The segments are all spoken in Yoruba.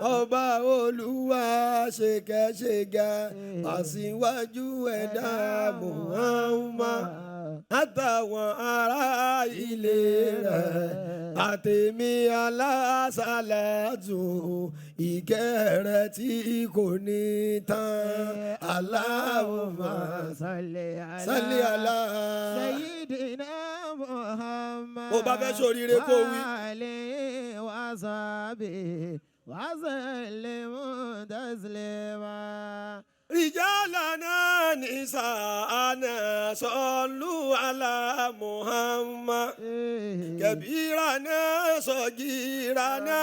Ọba Olúwa ṣèkẹ́ṣègẹ́ aṣíwájú ẹ̀dá Muhammad àtàwọn ará ilé rẹ̀ àtèmi alásàlátù ìkẹ́ rẹ̀ tí kò ní tán. Allahumma salli ala salli ala sayyidina Muhammad. Bó bá fẹ́ ṣoríire kó wí. Wa alihi wa sahbihi wa sallim taslima. رجالنا نساءنا صلوا على محمد كبيرنا صغيرنا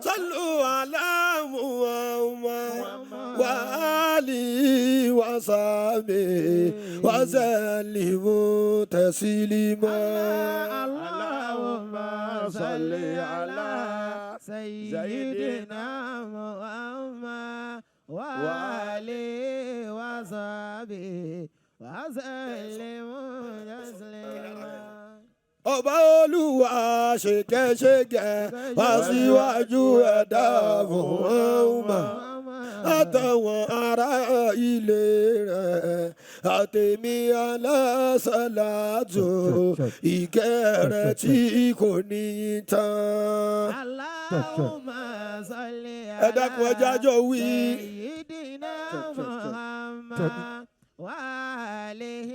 صلوا على محمد وآله وصحبه وسلموا تسليما. اللهم صل على سيدنا محمد وآله وصحبه وسلم تسليما. Ọba Olúwa ṣèkẹ́ṣèkẹ́ wá síwájú ẹ̀dá Muhammad àtàwọn ará ilé rẹ̀ àtèmi alásàlátù ìkẹ́ rẹ̀ tí kò ní tán. اللهم صل Ẹ dákun, ẹ jẹ́ á jọ wí. سيدنا محمد وآله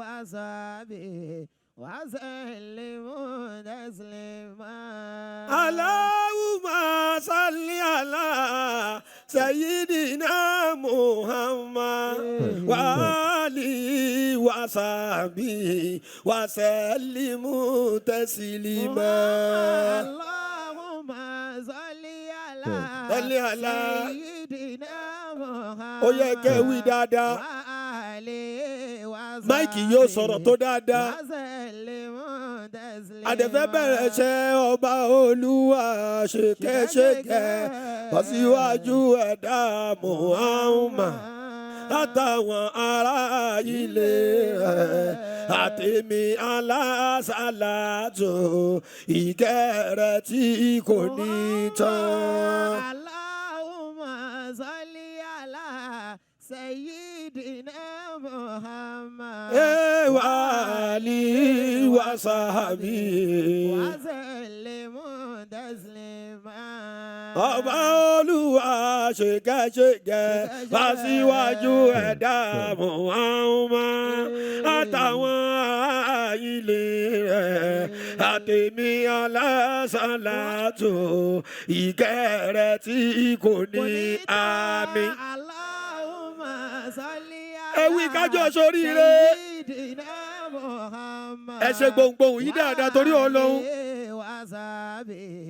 وصحبه وسلم تسليما. اللهم صل على سيدنا محمد وآله وصحبه وسلم تسليما. اللهم صل على صل على سيدنا محمد Ó yẹ kẹ́ wí dáadáa. وآله وصحبه Mic yóò sọ̀rọ̀ tó dáadáa. وسلم تسليما. A dẹ̀ fẹ́ bẹ̀rẹ̀ iṣẹ́. Ọba Olúwa ṣèkẹ́ṣèkẹ́ wá síwájú ẹ̀dá Muhammad àtàwọn ará ilé rẹ̀ àtèmi alásàlátù ìkẹ́ rẹ̀ tí kò ní tán. اللهم صل على سيدنا محمد وآله وصحبه وسلم تسليما. Ọba Olúwa ṣèkẹ́ṣèkẹ́ wá síwájú ẹ̀dá Muhammad àtàwọn ará ilé rẹ̀ àtèmi alásàlátù ìkẹ́ rẹ̀ tí kò ní àmín. اللهم صل Ẹ wí kájọ sóríire. سيدنا محمد Ẹ ṣe gbohùngbohùn yìí dáadáa torí Ọlọ́run.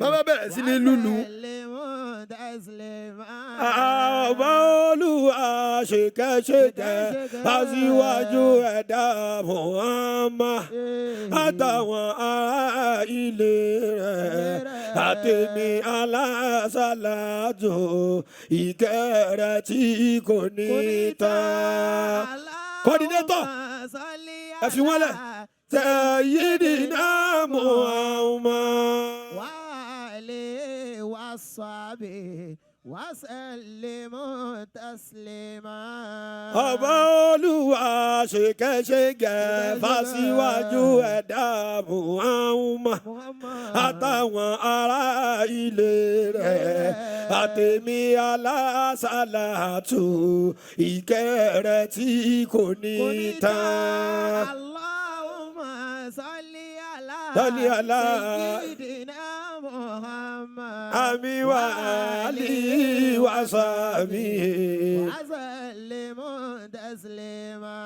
Bàbá bẹ̀rẹ̀ sí ní lùlù. وسلم تسليما. Ọba Olúwa ṣèkẹ́ṣèkẹ́ aṣíwájú ẹ̀dá Muhammad àtàwọn ará ilé rẹ̀ àtèmi alásàlátù ìkẹ́ rẹ̀ tí kò ní tán. Coordinator, ẹ fi wọ́n lẹ̀. سيدنا Muhammad. وآله وصحبه وسلم تسليما. Ọba Olúwa ṣèkẹ́ṣèkẹ́ fásiwájú ẹ̀dá Muhammad Muhammad àtàwọn ará ilé rẹ̀ àtèmi alásàlátù ìkẹ́ rẹ̀ tí kò ní tán. اللهم صل على صل على سيدنا محمد آمين وآله وصحبه وسلم تسليما.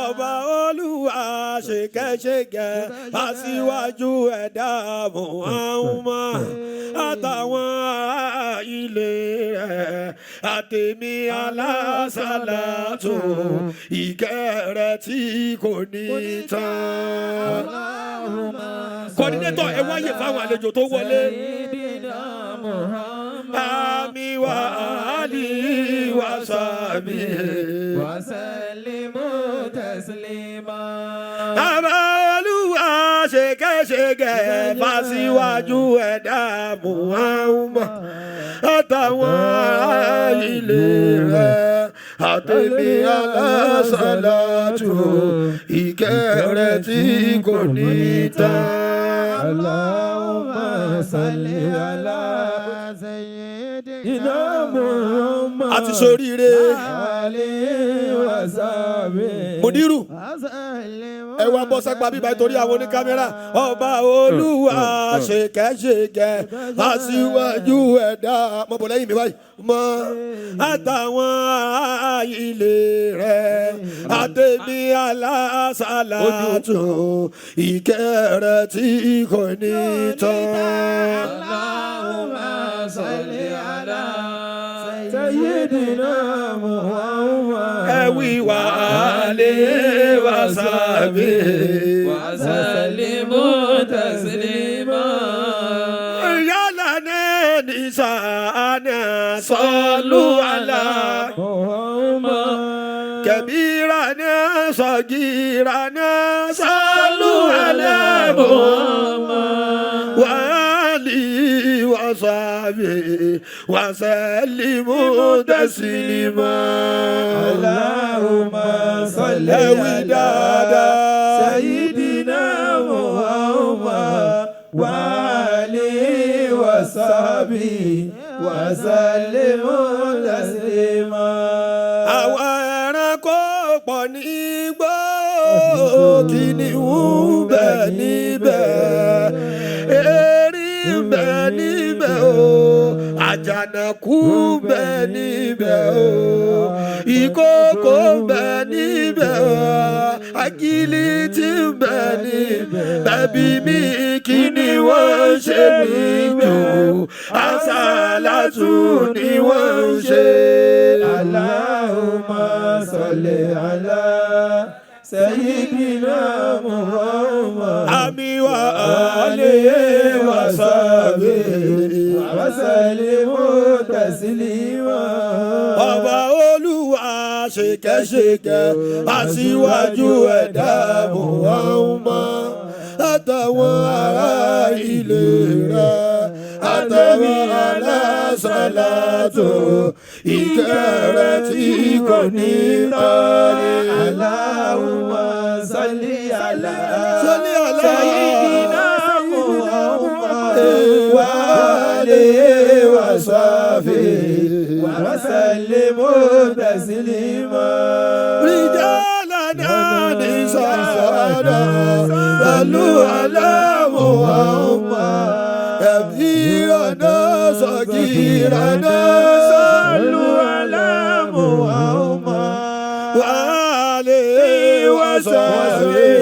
Ọba Olúwa ṣèkẹ́ṣèkẹ́ aṣíwájú ẹ̀dá Muhammad àtàwọn ará ilé rẹ̀ àtèmi alásàlátù ìkẹ́ rẹ̀ tí kò ní tán. Coordinator, ẹ wáyè fáwọn àlejò tó wọlé. سيدنا محمد آمين وآله وصحبه وسلم تسليما. Àbálùwà ṣèkẹ́ṣèkẹ́ fásiwájú ẹ̀dá Muhammad. Àtàwọn ará ilé rẹ̀ àtẹ̀mí alásàlátù ìkẹ́ rẹ̀ tí kò ní tán. Allahumma salli ala سيدنا Muhammad. A ti ṣoríire. Alihi wa sahbihi. Mùdírù, وسلم ẹ wá bọ́ sápá bíbá torí àwọn oníkámẹ́rà. Ọba Olúwa ṣèkẹ́ṣèkẹ́ aṣíwájú ẹ̀dá mọ̀ bọ̀ lẹ́yìn mi báyìí mọ́ àtàwọn ará ilé rẹ̀ àtẹ̀mí alásàlátù ìkẹ́ rẹ̀ tí kò ní tán. Allahumma salli ala sayyidina Muhammad. Ẹ wí wà lè wá sábẹ́. Wa sallimu taslima. Yálà náà ní sàánà sọ́lú àlá. Muhammad. كبيرنا صغيرنا صلوا على محمد وآله وصحبه وسلموا تسليما. Allahumma salli Ẹ wí ala dáadáa. sayyidina Muhammad wa alihi wa sahbihi wa sallimu taslima. Àwọn ẹranko pọ̀ nígbó, kìnìún bẹ níbẹ̀, erin bẹ níbẹ̀ o, àjànàkú bẹ níbẹ̀ o, ìkookò bẹ níbẹ̀ o, agilintí bẹ níbẹ̀. Bẹ̀bí mi, kí ni wọ́n ń ṣe níjò? Àsàlátù ni wọ́n ń ṣe. Allahumma salli ala sayyidina Muhammad. Àmì wa alihi wa sahbihi wa sallimu taslima. Ọba Olúwa ṣèkẹ́ṣèkẹ́ aṣíwájú ẹ̀dá Muhammad àtàwọn ará ilé rẹ̀ àtàwọn alásàlátù ìkẹ́ rẹ̀ tí kò ní tán. Allahumma salli ala Salli ala sayyidina Muhammad wa alihi wa sahbihi wa sallimu taslima. رجالنا نساءنا صلوا على محمد كبيرنا صغيرنا صلوا على محمد وآله وصحبه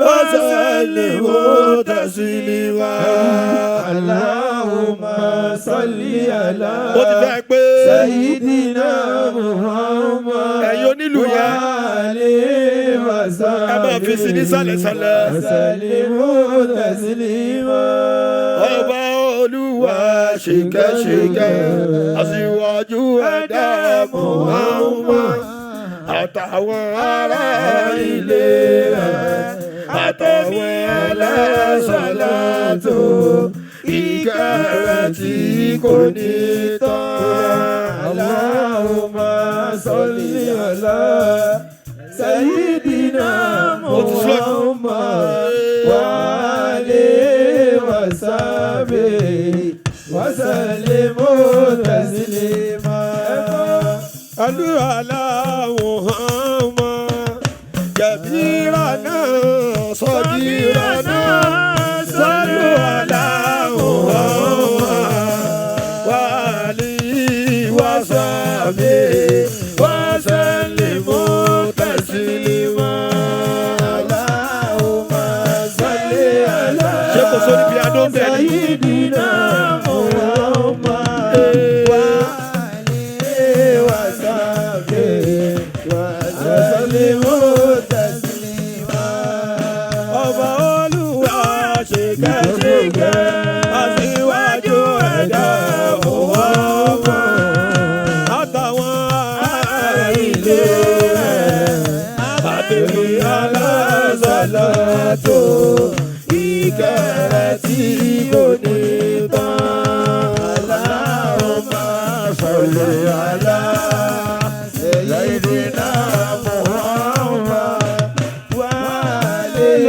وسلموا تسليما. اللهم صل على Ó ti fẹ́ pé سيدنا محمد ẹ̀yin onílù yẹn وآله وصحبه ẹ máa fi sí nísàlẹ̀sàlẹ̀. وسلموا تسليما. Ọba Olúwa ṣìkẹ́ṣìkẹ́ aṣíwájú ẹ̀dá Muhammad àtàwọn ará ilé rẹ̀ àtàwọn alásàlátù ìkẹ́ rẹ̀ tí kò ní tán. اللهم صل على سيدنا محمد وآله وصحبه وسلم تسليما. Àdúrà Muhammad كبيرنا صغيرنا صلوا على محمد وآله وصحبه وسلموا تسليما. اللهم صل على Ṣé kò sórí piano ń bẹ̀ ni? سيدنا محمد وآله وصحبه وسلم تسليما. Ọba Olúwa ṣìkẹ́ṣìkẹ́ aṣíwájú ẹ̀dá Muhammad. صل على سيدنا محمد وآله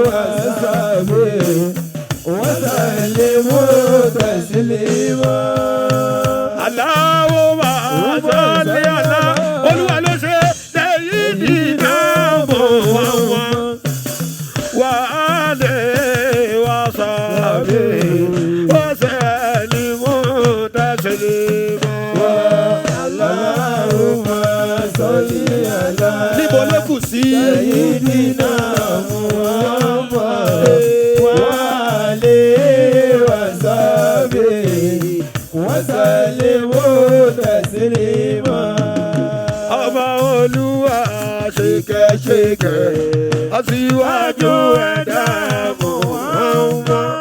وصحبه وسلم تسليما. اللهم صل على Olúwa ló ṣe سيدنا محمد وآله وصحبه وسلم تسليما. اللهم صل على Níbo ló kù sí? سيدنا محمد وآله وصحبه وسلم تسليما. Ọba Olúwa ṣìkẹ́ṣìkẹ́ aṣíwájú ẹ̀dá Muhammad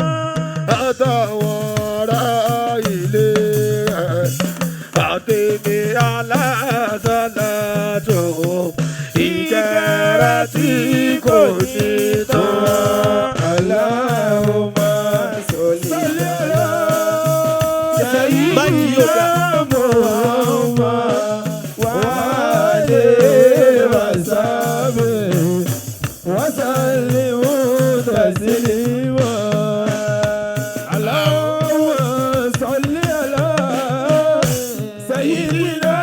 àtàwọn ará ilé rẹ̀ àtẹ̀mí alásàlátù ìjẹ́rẹ́ tí kò ní tán. اللهم صل على Máìkì yóò dá. سيدنا محمد وآله وصحبه وسلم تسليما. اللهم صل على سيدنا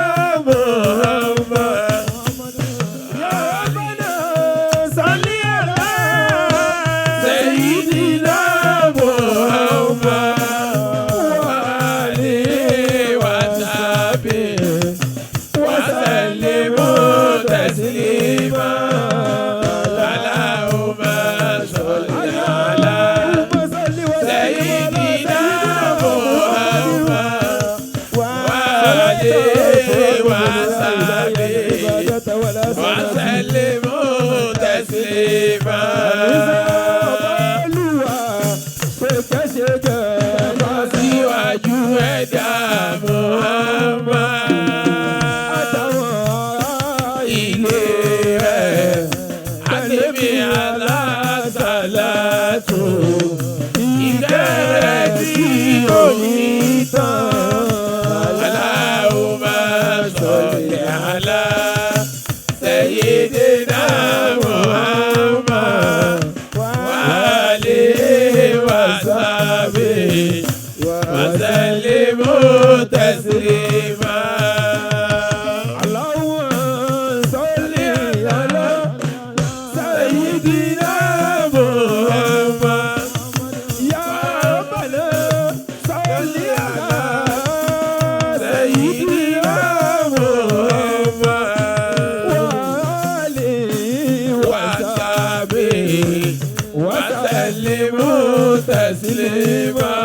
محمد يا ربنا صل على سيدنا محمد وآله وصحبه وسلم تسليما. اللهم صل على سيدنا محمد وآله وصحبه وسلم تسليما. Síwájú ẹ̀dá Muhammad ilé rẹ̀ àtẹ̀mí alásàlátù ìkẹ́ rẹ̀ tí ò ní tán. اللهم صل على سيدنا محمد وآله وصحبه وسلم تسليما. اللهم صل على سيدنا محمد يا ربنا صل على سيدنا محمد وآله وصحبه وسلم تسليما.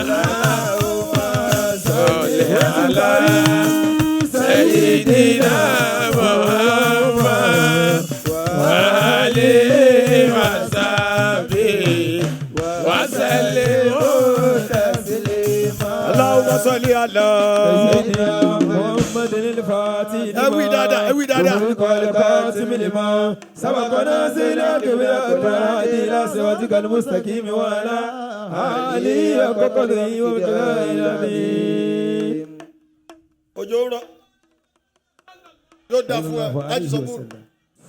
اللهم صل على سيدنا محمد وآله وصحبه وسلم تسليما. اللهم صل على سيدنا محمد الفاتح Ẹ wí dáadáa, ẹ wí dáadáa. الخاتم لما سبق ناصر بالهادي إلى صراطك المستقيم وعلى آله حق قدره ومقداره العظيم. Òjò ń rọ̀ yóò dá fún ẹ láti sọ fún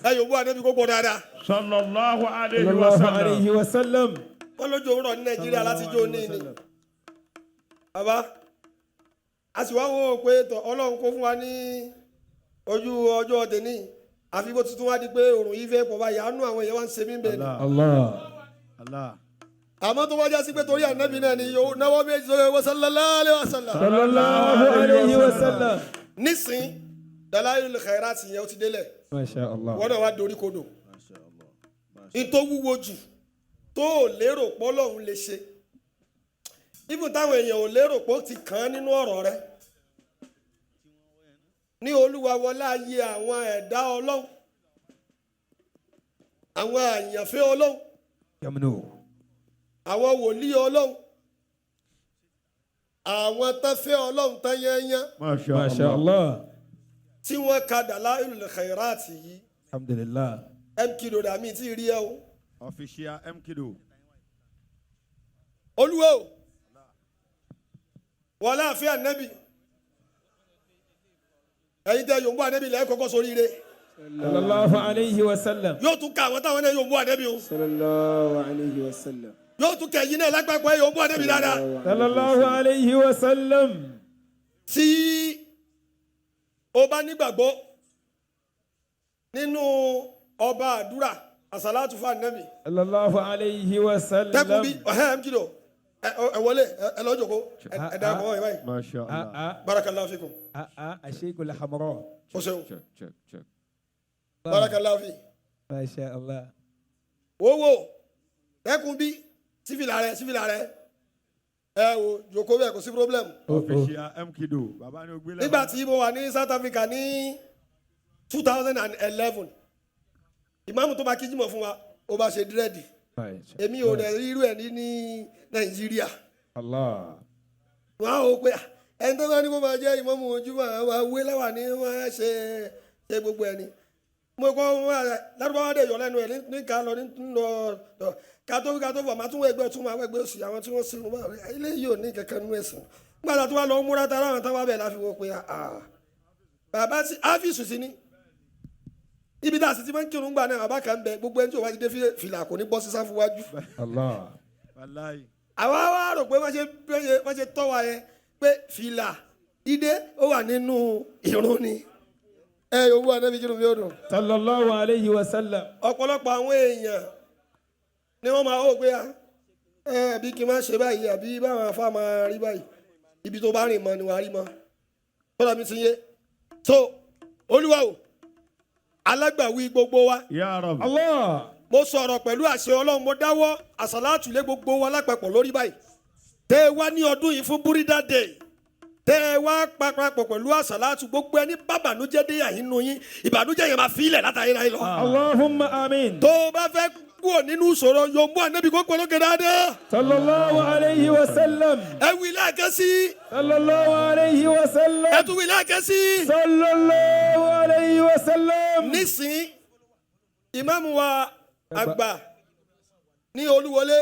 ẹ yóò bú ànábi kó pọ̀ dáadáa. صلى الله عليه صلى الله وسلم. عليه وسلم. Wọ́n lójó ń rọ̀ ní Nàìjíríà láti jó ní ní. Bàbá a sì wá wò ó pé tọ Ọlọ́run kó fún wa ní ojú ọjọ́ tèmi àfi bó tuntun wá di pé òrùn yìí fẹ́ pọ̀ báyìí àánú àwọn èèyàn wá ń ṣe mí bẹ́ẹ̀ ni. Allah. Àmọ́ tó wá já sí pé torí ànábì náà ni yóò náwó méjì sókè wọ́n sallallahu alaihi wasallam. صلى الله عليه وسلم. Nísìn Dalailul Khairat yẹn ó ti délẹ̀. ما شاء الله. Wọ́n náà wá dorí kodò. Ìtò wúwo jù tó ò lérò pé Ọlọ́run lè ṣe, ibùn táwọn èèyàn ò lérò pé ó ti kàn án nínú ọ̀rọ̀ rẹ ní Olúwa wọlé ayé àwọn ẹ̀dá Ọlọ́run, àwọn àyànfẹ́ Ọlọ́run, Yamnu. àwọn wòlíì Ọlọ́run, àwọn tán fẹ́ Ọlọ́run tán yányán ما شاء ما شاء الله. الله. tí wọ́n ka Dalailul Khairat yìí. الحمد لله. Mk lórí àmì tí ì rí ẹ o. Official MKdo. Olúwa o. Wọlé àfíà nẹ́bì. Ẹ̀yin tẹ́ yòǹbó ànẹ́bì lẹ́ẹ̀ kọ́kọ́ sóríire. Sallallahu alayhi wa sallam. Yóò tún ká àwọn táwọn náà yòǹbó ànẹ́bì o. Sallallahu alayhi wa sallam. Yóò tún kẹ̀yìn náà lápapọ̀ ẹ̀ yòǹbó ànẹ́bì dáadáa. Sallallahu alayhi wa sallam. Tí o bá nígbàgbọ́ nínú ọba àdúrà àsàlátù fún ànẹ́bì. Sallallahu alayhi wa sallam. Tẹ́kùn bí ọ̀hẹ́ ẹ̀ ń kìlọ̀ ẹ wọlé ẹ lọ jókòó ẹ dà mọ́ ẹ báyìí. Masha Allah. Ah Barakallahu fikum. ah ah Asheikhul Hamra. O ṣeun. Check, check, check. Barakallahu fi. Masha Allah. Wo tẹ́kùn bí sífìlà rẹ sífìlà rẹ ẹ wo jókòó bẹ́ẹ̀ kò sí problem. Official MKDO. Bàbá ni o gbé lẹ́wọ̀n. Nígbà tí mo wà ní South Africa ní 2011, ìmáàmù tó bá kí jímọ̀ fún wa ó bá ṣe dread. Èmi ò rẹ̀ rí irú ẹ̀ ní Nàìjíríà. Allah. Wọ́n á wò pé ẹni tó bá ní kó máa jẹ́ ìmáàmù ojúmọ̀ wà wé láwà ní wọ́n á ṣe ṣe gbogbo ẹni. Mo kọ́ wọn lárúbáwá dẹ̀ yọ lẹ́nu ẹ̀ ní ká lọ ní lọ kátó kátó fọ̀ máa tún wọ ẹgbẹ́ tún máa wọ ẹgbẹ́ òsì àwọn tí wọ́n sinú bá eléyìí ò ní kankan nú ẹ̀sìn. Nígbà tó wà lọ múra tara àwọn táwọn abẹ́ la fi wọ pé bàbá sí áfíìsì sí ni ibi tá a sì ti máa ń kírun gbà náà bàbá kan bẹ gbogbo ẹni tí o bá ti dé fìlà kò ní bọ́ sí sáfù wájú. Allah. Wàláyé. Àwa wá rò pé wọ́n ṣe tọ́ wa yẹn pé fìlà dídé ó wà nínú ìrun ni. Ẹ yòówù anábì kírun mi ò dùn. Sallallahu alayhi wa sallam. Ọ̀pọ̀lọpọ̀ àwọn èèyàn ni wọ́n máa ó pé ẹ bí kí n máa ṣe báyìí àbí báwọn afá máa rí báyìí ibi tó bá rìn mọ́ ni wàá rí mọ́. Tọ́lá mi ti yé. So Olúwa o alágbàwí gbogbo wa. Ya Rabbi. Allah. Mo sọ̀rọ̀ pẹ̀lú àṣẹ Ọlọ́run mo dáwọ́ àsàlátù lé gbogbo wa lápapọ̀ lórí báyìí. Tẹ́ ẹ wá ní ọdún yìí fún Búrídà Day. Tẹ́ ẹ wá papọ̀ pẹ̀lú àsàlátù gbogbo ẹni bá bànújẹ́ dé àyínú yín ìbànújẹ́ yẹn máa fi ilẹ̀ látàrí láyé lọ. Allahumma amin. Tó o bá fẹ́ kúrò nínú ìṣòro yóò mú ànábì kó gbọ́dọ̀ dáadáa. Sallallahu alayhi wa sallam. Ẹ wí lẹ́ẹ̀kan sí. Sallallahu alayhi wa sallam. Ẹ tún wí lẹ́ẹ̀kan sí. Sallallahu alayhi wa sallam. Nísìnyí ìmáàmù wa àgbà ní Olúwọlé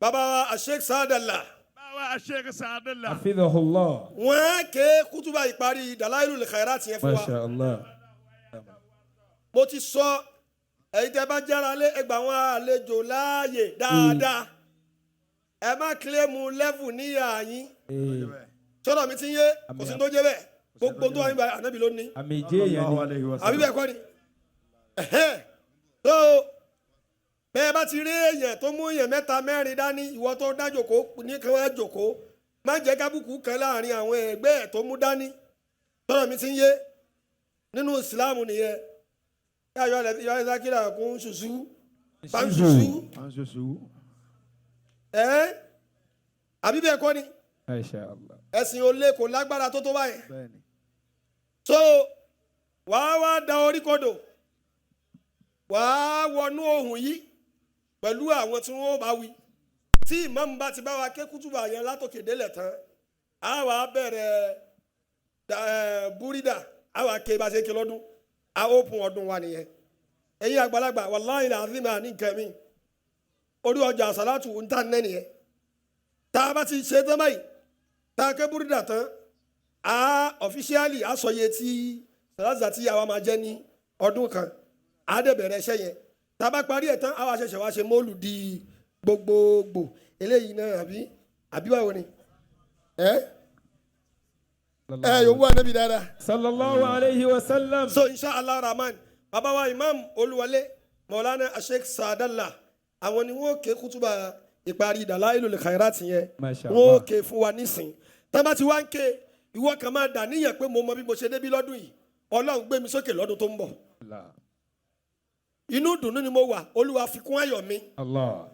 bàbá wa Sheikh Saadallah. Báwa Sheikh Saadallah. Hafidhahullah. Wọ́n á ké kútúbà ìparí Dalailul Khairat yẹn fún wa. Masha Allah. Mo ti sọ ẹ̀yin tẹ́ bá jára lé ẹgbàá wọn àlejò láàyè dáadáa. Ẹ má kílẹ̀mù lẹ́fù níyà yín. Sọ́dọ̀ mi ti ń yé kò sí tó jẹ́ bẹ́ẹ̀. Gbogbo tó wà nígbà ànábì ló ní. Àmì ìjẹ́ èèyàn ni. Àbí bẹ́ẹ̀ kọ́ ni. So bẹ́ẹ̀ bá ti rí èèyàn tó mú èèyàn mẹ́ta mẹ́rin dání ìwọ tó dá jòkó ní kí wọ́n á jòkó má jẹ́ kábùkù kan láàrin àwọn ẹgbẹ́ ẹ̀ tó mú dání. Sọ́dọ̀ mi ti ń yé nínú ìsìláàmù nìyẹn. Yáyọ alẹ́ sákìlà kún ṣùṣù bá ń ṣùṣù. Ẹ́ àbí bẹ́ẹ̀ kọ́ ni. Masha Allah. Ẹ̀sìn olè kò lágbára tó tó báyìí. So wàá wá da orí kodò wàá wọnú ohun yìí pẹ̀lú àwọn tí wọ́n bá wí. Tí ìmáàmù bá ti bá wa ké kútùbà yẹn látòkè délẹ̀ tán á wàá bẹ̀rẹ̀ búrídà á wàá ké bá ṣe ké lọ́dún á ópin ọdún wa nìyẹn. Ẹ̀yin àgbàlagbà wàláhì làzim ní nǹkan mi orí ọjà àsálàtù ń tà nẹ́ nìyẹn. Tá a bá ti ṣe tán báyìí tá a ké búrídà tán á ọ̀fíṣíálì á sọ iye tí sàlásà tí àwa máa jẹ́ ní ọdún kan á dẹ̀ bẹ̀rẹ̀ iṣẹ́ yẹn. Tá a bá parí ẹ̀ tán á wá ṣẹ̀ṣẹ̀ wá ṣe mọ́ọ̀lù di gbogbogbò eléyìí náà àbí àbí báwo ni ẹ ẹ yòówù ànábì dáadáa. Sallallahu alayhi wa sallam. So inshallah rahman bàbá wa imam Olúwọlé Maulana Sheikh Saadallah àwọn ni wọ́n ké kútúbà ìparí Dalailul Khairat yẹn wọ́n ké fún wa nísìn. Tá a bá ti wá ń ké ìwọ kan máa dà níyàn pé mo mọ bí mo ṣe débí lọ́dún yìí Ọlọ́run gbé mi sókè lọ́dún tó ń bọ̀. Inú ìdùnnú ni mo wà Olúwa fi kún ayọ̀ mi. Allah.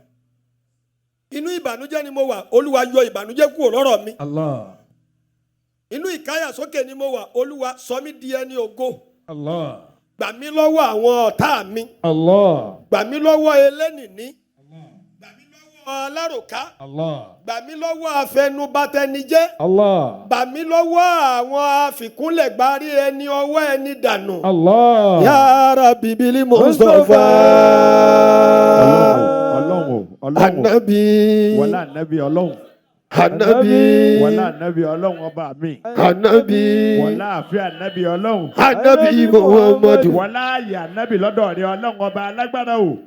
Inú ìbànújẹ́ ni mo wà Olúwa yọ ìbànújẹ́ kúrò lọ́rọ̀ mi. Allah. Inú ìkáyàsókè ni mo wà Olúwa sọ mí di ẹni ògo. Allah. Gbà mí lọ́wọ́ àwọn ọ̀tá mi. Allah. Gbà mí lọ́wọ́ elénìní. Gbà mí lọ́wọ́ aláròká. Allah. Gbà mí lọ́wọ́ afẹnubatẹnijẹ́. Allah. Gbà mí lọ́wọ́ àwọn àfikúnlẹ̀gbárí ẹni ọwọ́ ẹni dànù. Allah. Ya Rabbi bil Mustafa. Ọlọ́run Ọlọ́run Ànábì. Wọlá ànábì Ọlọ́run. Anabi. Wọlá ànábì Ọlọ́run ọba mi. Anabi. Wọlá àfẹ́ ànábì Ọlọ́run. Anabi Muhammadu. Wọlá àyè ànábì lọ́dọ̀ rẹ Ọlọ́run ọba alágbára o.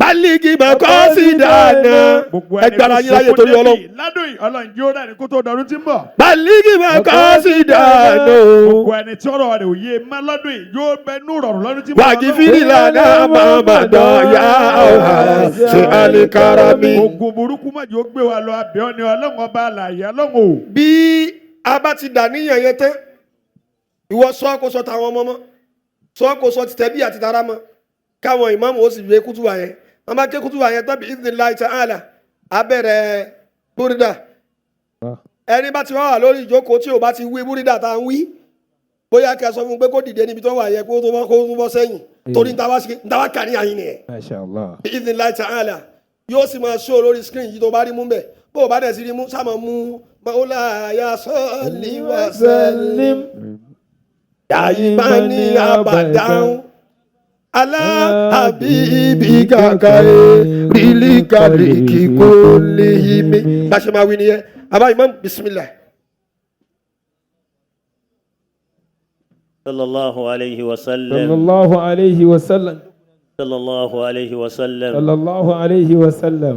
Baligi makọ́sí dáná. Gbogbo ẹni Ẹgbàrá yín láyé torí Ọlọ́run. Ládùn yìí Ọlọ́run yóò rẹ̀ ní kó tó dọdún tí ń bọ̀. Baligi makọ́sí dáná. Gbogbo ẹni tí ọ̀rọ̀ rẹ̀ ò yé má lọ́dún yìí yóò bẹ nú rọrùn lọ́dún tí ń bọ̀. Wàgìfìrì lànà màmá yá ọ̀hà ṣe àlìkárami. Ogun burúkú má jẹ́ ó gbé wa lọ abẹ́ ọ ni Ọlọ́run ọba àlàyé Ọlọ́run o. Bí a bá ti dà níyàn yẹn tán, ìwọ sọ kó sọ tàwọn ọmọ mọ́, sọ kó sọ ti tẹ̀bí àti tara mọ́, káwọn ìmáàmù ó sì gbé kútùbà yẹn. Wọ́n bá ké kútùbà yẹn tán bí idhnillahi ta'ala, abẹ́rẹ́ búrídà. Ẹni bá ti wá wà lórí ìjókòó tí ò bá ti wí búrídà tá à ń wí, bóyá kẹ́ sọ fún un pé kó dìde níbi tó wà yẹ kó tó bọ́ sẹ́yìn torí ń ta wá kà ní àyín nìyẹn. Masha Allah. Bi'idhnillahi ta'ala yóò sì máa ṣó lórí screen yìí tó bá rí mú bẹ̀ bó o bá dẹ̀ sí rí mú sáà máa mú maulaya salli wa sallim daimani abadan ala habibika khairil khalqi kullihim. Bá a ṣe máa wí nìyẹn àbá imam bismillah. صلى الله عليه وسلم. صلى الله عليه وسلم. صلى الله عليه وسلم. صلى الله عليه وسلم.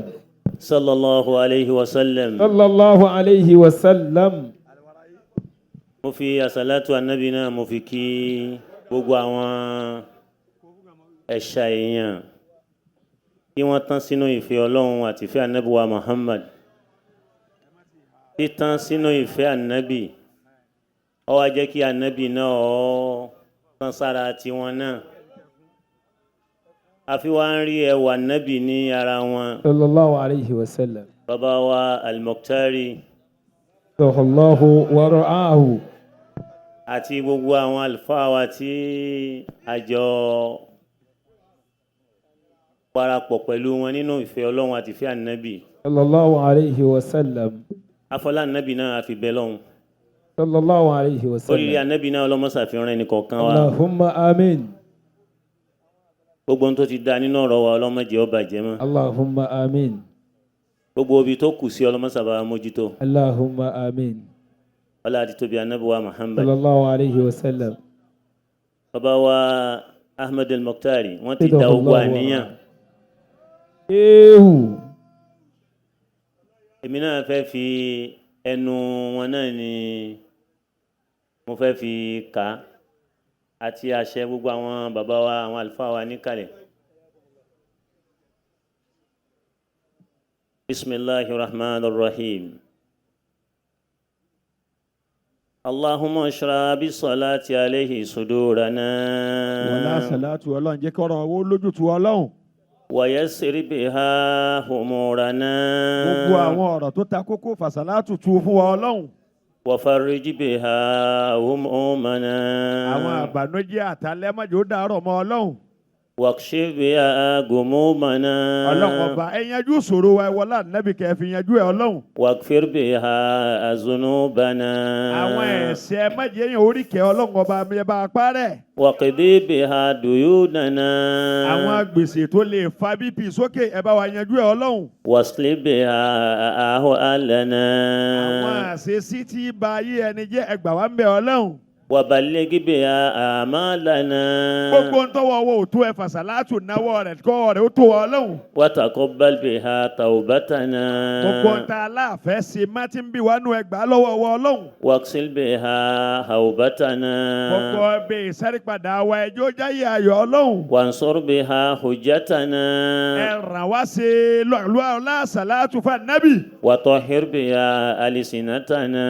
صلى الله عليه وسلم. صلى الله عليه وسلم. Mo fi àsàlátù ànábì náà mo fi kí gbogbo àwọn ẹ̀ṣà èèyàn kí wọ́n tán sínú ìfẹ́ Ọlọ́run àti ìfẹ́ ànábì wa Muhammad. Títán sínú ìfẹ́ ànábì ó wá jẹ́ kí ànábì náà ó tán sára tiwọn náà, àfi wá ń rí ẹwà ànábì ní ara wọn. صلى الله عليه وسلم. Bàbá wa Al-Muqtari الله ورعاه. àti gbogbo àwọn àlùfáà wa tí àjọ parapọ̀ pẹ̀lú wọn nínú ìfẹ́ Ọlọ́run àti ìfẹ́ ànábì. صلى الله عليه وسلم. Afọlá ànábì náà àfi bẹ́ lọ́hùn. صلى الله عليه Oríire وسلم. ànábì náà ọlọ́mọṣàfihàn ẹnì kọ̀ọ̀kan wa. اللهم آمين. Gbogbo ohun tó ti da nínú ọ̀rọ̀ wa ọlọ́mọdé ó bàjẹ́ mọ́. اللهم آمين. Gbogbo ibi tó kù sí ọlọ́mọṣàbà mójútó. اللهم آمين. Ọlá àti tóbi ànábì wa Muhammad. صلى الله عليه وسلم. Bàbá wa Ahmed El-Muqtari wọ́n ti da ogun àníyàn. Ehu. Èmi náà fẹ́ fi ẹnu wọn náà ni mo fẹ́ fi kà á àti àṣẹ gbogbo àwọn bàbá wa àwọn àlùfáà wa níkàlẹ̀. Bisimilahi rahman rahim. Allahumma shrah bi salati alayhi sudurana. Wọlá sàlátù Ọlọ́run jẹ́ kọ́rọ̀ owó lójútu Ọlọ́run. Wa yassir biha umurana. Gbogbo àwọn ọ̀rọ̀ tó ta kókó fàṣàlátù tu fún wa Ọlọ́run. Wa farrij biha humumana. Àwọn àbànújẹ́ àtàlẹ́mọ́jọ́ dàrọ̀ mọ́ Ọlọ́run. Waqshif biha gumumana. Ọlọ́run ọba ẹ yanjú ìṣòro wa, ẹ wọlá ànábì kẹ́ ẹ fi yanjú ẹ Ọlọ́run. Waghfir biha zunubana. Àwọn ẹ̀ṣẹ̀ májèyàn orí kẹ́ Ọlọ́run ọba mi ẹ bá a parẹ́. Waqdi biha duyunana. Àwọn gbèsè tó lè fa bp sókè ẹ bá wa yanjú ẹ Ọlọ́run. Wasli biha ahwalana. Àwọn àṣesí tí ba ayé ẹni jẹ́ ẹ gbà wá ń bẹ̀ Ọlọ́run. Wa balligh biha amalana. Gbogbo ń tọwọ́ ọwọ́ òtún ẹ fàṣàlátù náwó rẹ̀ kọ́ rẹ̀ ó tó Ọlọ́run. Wa taqabbal biha tawbatana. Gbogbo ń ta aláàfẹ́ ṣe má ti ń bí wa nú ẹgbàá lọ́wọ́ ọwọ́ Ọlọ́run. Waqsil biha hawbatana. Gbogbo ẹbí ìsẹ́rípadà wa ẹjọ́ jáyé ayọ̀ Ọlọ́run. Wansur biha hujjatana. Ẹ ràn wá ṣe lọ́ọ̀lú àṣàlátù fún ànábì. Wa tahhir biha alsinatana.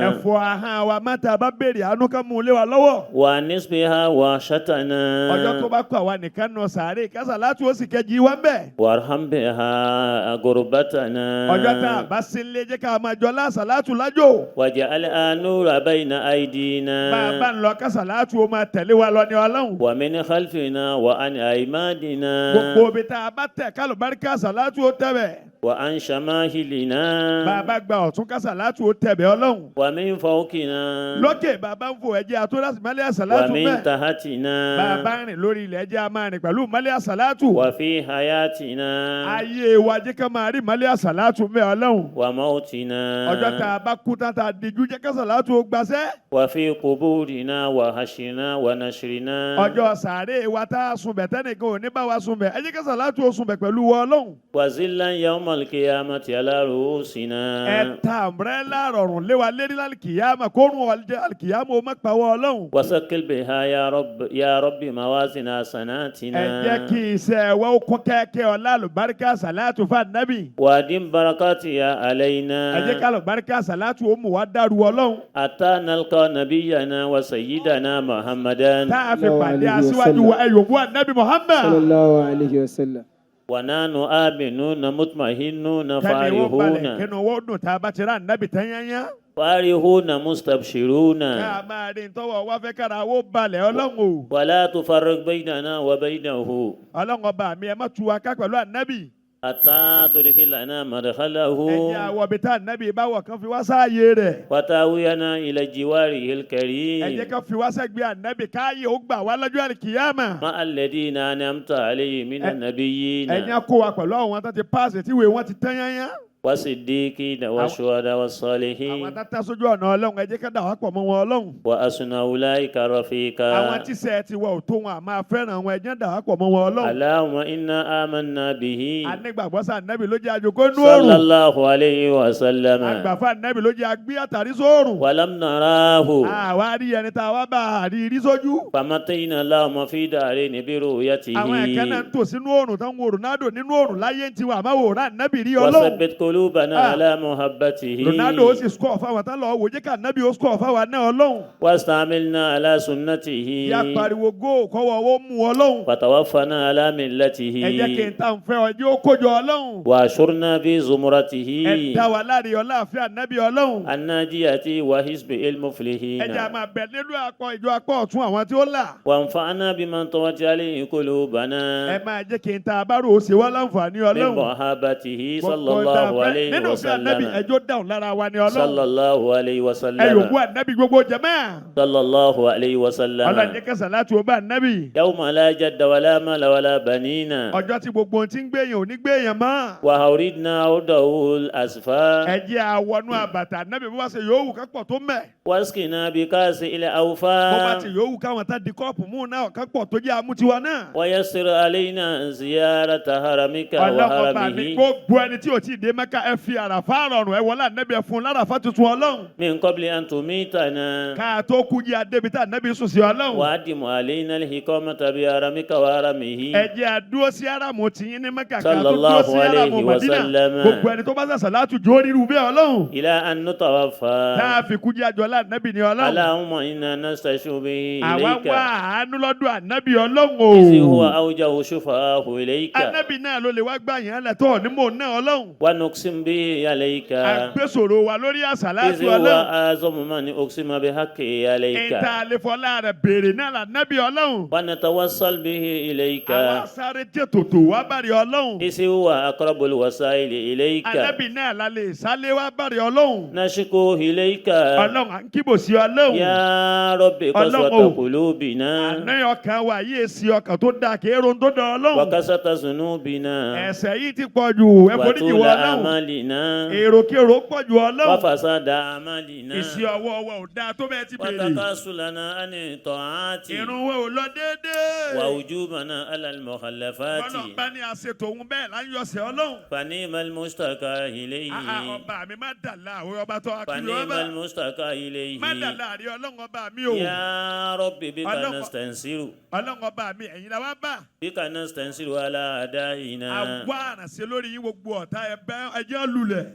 Ẹ fọ ahọ́n wa má ta bá béèrè àánú ká mú un lé wa lọ́wọ́. Wa anis biha wahshatana. Ọjọ́ tó bá kọ àwa nìkan nù sàárè kásàlátù ó sì kẹjì wá ń bẹ̀. Warham biha gurbatana. Ọjọ́ tá a bá sí ilé jẹ́ ká máa jọ lásàlátù lájò. Waj'al nura bayna aydina. Bá a bá ń lọ kásàlátù ó máa tẹ̀lé wa lọ ní Ọlọ́run. Wa min khalfina wa an aymanina. Gbogbo ibi tá a bá tẹ̀ kálùbáríkà sàlátù ó tẹ̀ bẹ̀. وعن شمائلنا Bàbá gba ọ̀tún kásàlátù ó tẹ̀bẹ̀ Ọlọ́run. ومن فوقنا Lókè bàbá ń fò ẹ̀jẹ̀ àtúndásí mọ́lẹ̀ àsàlátù ومن mẹ́. تحتنا Bàbá ń rìn lórí ilẹ̀ ẹ̀jẹ̀ a máa rìn pẹ̀lú mọ́lẹ̀ àsàlátù. وفي حياتنا Ayé wa jẹ́ ká máa rí mọ́lẹ̀ àsàlátù mẹ́ Ọlọ́run. وموتنا Ọjọ́ tá a bá kú tán tá a dijú jẹ́ kásàlátù ó gbaṣẹ́. وفي قبورنا وحشرنا ونشرنا Ọjọ́ sàárè wa tá a sùn bẹ̀ tẹ́nìkan ò ní bá wa sùn bẹ̀. Ẹ jẹ́ kásàlátù ó sùn bẹ̀ pẹ̀lú wa Ọlọ́run. وزلا يوم القيامة على رؤوسنا Ẹ ta umbrella rọrùn lé wa lérí lálìkìyàmà kórun ọ̀lẹ́ àlìkìyàmà ó má pa wọ́ Ọlọ́run. وثقل بها يا رب يا رب موازين حسناتنا Ẹ jẹ́ kí iṣẹ́ wa ó kún kẹ́kẹ́ ọlá àlùbáríkà sàlátù fún ànábì. وأدم بركاتها Ẹ jẹ́ علينا ká àlùbáríkà sàlátù ó mú wa dàrú Ọlọ́run. حتى نلقى نبينا وسيدنا محمدا Tá a fi Sallallahu pàdé alayhi wa aṣíwájú wa sallam. ẹ̀yọ̀bú ànábì Muhammad. Sallallahu alayhi wa sallam. ونحن آمنون مطمئنون Kẹ́ni wọ́n balẹ̀ فارحون kẹ́ni wọ́n dùn tá a bá ti rá ànábì tán yányá. فارحون مستبشرون Ká a máa rí ntọ́wọ́ wá fẹ́ kára wó balẹ̀ Ọlọ́run o. ولا تفرق بيننا وبينه Ọlọ́run ọba mi ẹ má tu wa ká pẹ̀lú ànábì. حتى تدخلنا مدخله Ẹ jẹ́ àwọ̀ bí tá ànábì bá wọ̀ kán fi wá sáàyè rẹ̀. وتاوينا إلى جواره Ẹ jẹ́ الكريم ká fi wá sẹ́gbẹ́ ànábì káyé ó gbà wá lọ́jọ́ àlìkìyàmà. مع الذين أنعمت عليهم من النبيين Ẹ̀yin á kó wa pẹ̀lú àwọn tó ti páàsì tí ìwé wọn ti tán yányá. والصديقين والشهداء Àwọn والصالحين tó tán sójú ọ̀nà Ọlọ́run ẹ jẹ́ ká dà wá pọ̀ mọ́ wọn Ọlọ́run. وأسن أولئك Àwọn رفيقا tíṣẹ́ ti wọ òtó wọn àmọ́ afẹ́ràn wọn ẹ jẹ́ dà wá pọ̀ mọ́ wọn Ọlọ́run. اللهم إنا آمنا به Anígbàgbọ́ sí ànábì ló jẹ́ àjòkó nú صلى òrùn. الله عليه وسلم Àgbàfà ànábì ló jẹ́ agbé àtàrí sóòrùn. ولم نراه Àwa rí ẹni tá a wá bá a rí rí sójú. فمتينا اللهم في دارين برؤيته Àwọn ẹ̀kẹ́ náà ń tò sínú òrùn tó ń wo Ronaldo nínú òrùn láyé ń tiwa àmọ́ wò rán ànábì rí Ọlọ́run. وثبت قلوبنا Ah. على محبته Ronaldo ó sì score fáwọn tá lọ wò jẹ́ ká ànábì ó score fáwọn náà Ọlọ́run. واستعملنا على سنته Yá pariwo góò kọ́wọ́ owó mú Ọlọ́run. وتوفنا على ملته Ẹ jẹ́ kí n tá n fẹ́ ọjọ́ ó kójọ Ọlọ́run. واشرنا في زمرته Ẹ dá wa láre ọláàfin ànábì Ọlọ́run. الناجية وحزب Ẹ jẹ́ a المفلحين máa bẹ nílùú akọ ìjọ akọ ọ̀tún àwọn tí ó là. وانفعنا بمن طوت عليه قلوبنا Ẹ máa jẹ́ kí n ta abárò ó ṣe wá láǹfààní من Ọlọ́run. محبته صلى Gbogbo tá a الله fẹ́ عليه nínú òfin ànábì وسلم ẹjọ́ dáhùn lára wa ni Ọlọ́run. صلى الله عليه Ẹ وسلم yòókù ànábì gbogbo jàmáà. صلى الله عليه Ọlọ́run وسلم jẹ́ kẹsàn láti ó bá ànábì. يوم لا جد ولا مال ولا بنين Ọjọ́ tí gbogbo ohun tí ń gbéyàn ò ní gbéyàn mọ́. وأوردنا عوده الأسفار Ẹ jẹ́ àwọnú àbàtà ànábì bó bá ṣe yòówù ká pọ̀ tó mẹ́. واسقنا بكاس Bó bá الأوفاء ti yòówù káwọn tá di kọ́ọ̀pù mú náà ká pọ̀ tó jẹ́ amútiwa náà. ويسر علينا زيارة هرمك Ọlọ́run ọba mi وهرمه gbogbo ẹni tí ò tí ì dé Mẹ́kà ẹ fi àràfá rọrùn ẹ wọlé ànábì ẹ fún un láràfá tuntun Ọlọ́run. من قبل أن تميتنا Ká tó kú jí adébi tá ànábì sùn sí Ọlọ́run. وأدم علينا الحكامة بهرمك وهرمه Ẹ jẹ́ àdúró sí aramu tìyín ní Mẹ́kà ká tó dúró Sallallahu sí aramu alayhi wa Màdínà. sallam. Gbogbo ẹni tó bá sàṣà látù jó ríru bẹ́ẹ̀ Ọlọ́run. إلى أن نتوفى Tá a fi kú jí àjọlá ànábì ní Ọlọ́run. اللهم إنا نستشفع به Àwa wá إليك àánú lọ́dọ̀ ànábì Ọlọ́run إذ هو o. أوجه شفاءه إليك Ànábì náà ló lè wá gbà yẹn lẹ̀ tó ní mò ń ná Ọlọ́run. ونقسم به عليك Àgbésòro wa lórí àṣàlátù إذ هو Ọlọ́run. أعظم من أقسم بحقه عليك Ìta àlefọ́lá rẹ̀ béèrè náà lànábì Ọlọ́run. ونتوصل به إليك Àwa sáré tètòtò wá bàrí Ọlọ́run. إذ هو أقرب الوسائل إليك Ànábì náà la lè sálé wá bàrí Ọlọ́run. نشكو إليك Ọlọ́run à ń kíbò sí Ọlọ́run. يا رب Ọlọ́run قسوة o. قلوبنا Àná ọkàn wa yìí èsì ọkàn tó dáa kì í ron tó dán Ọlọ́run. وكسرة ذنوبنا Ẹ̀ṣẹ̀ yìí ti pọ̀ jù ẹ foríjì وطول wọ Ọlọ́run. أعمالنا Èròkèrò pọ̀ jù Ọlọ́run. وفساد أعمالنا Ìṣe ọwọ́ wa ò dáa tó bẹ́ẹ̀ ti béèrè. وتكاسلنا عن الطاعات Irun wa ò lọ déédéé. ووجوبنا على المخلفات Ọlọ́run bá ní àṣetò òun bẹ́ẹ̀ là ń yọsẹ̀ Ọlọ́run. فنعم المشتكى إليه Àà, ọba mi má dà láàwọ̀ ọba tó akiri فنعم ọba. المشتكى إليه Má dà láàrin Ọlọ́run ọba mi o. يا رب بك Ọlọ́run- نستنصر Ọlọ́run ọba mi ẹ̀yin la wá bá. بك نستنصر على أعدائنا Àwa àrànṣe lórí yín gbogbo ọ̀tá ẹ̀bẹ́ ẹjẹ́ lulẹ̀.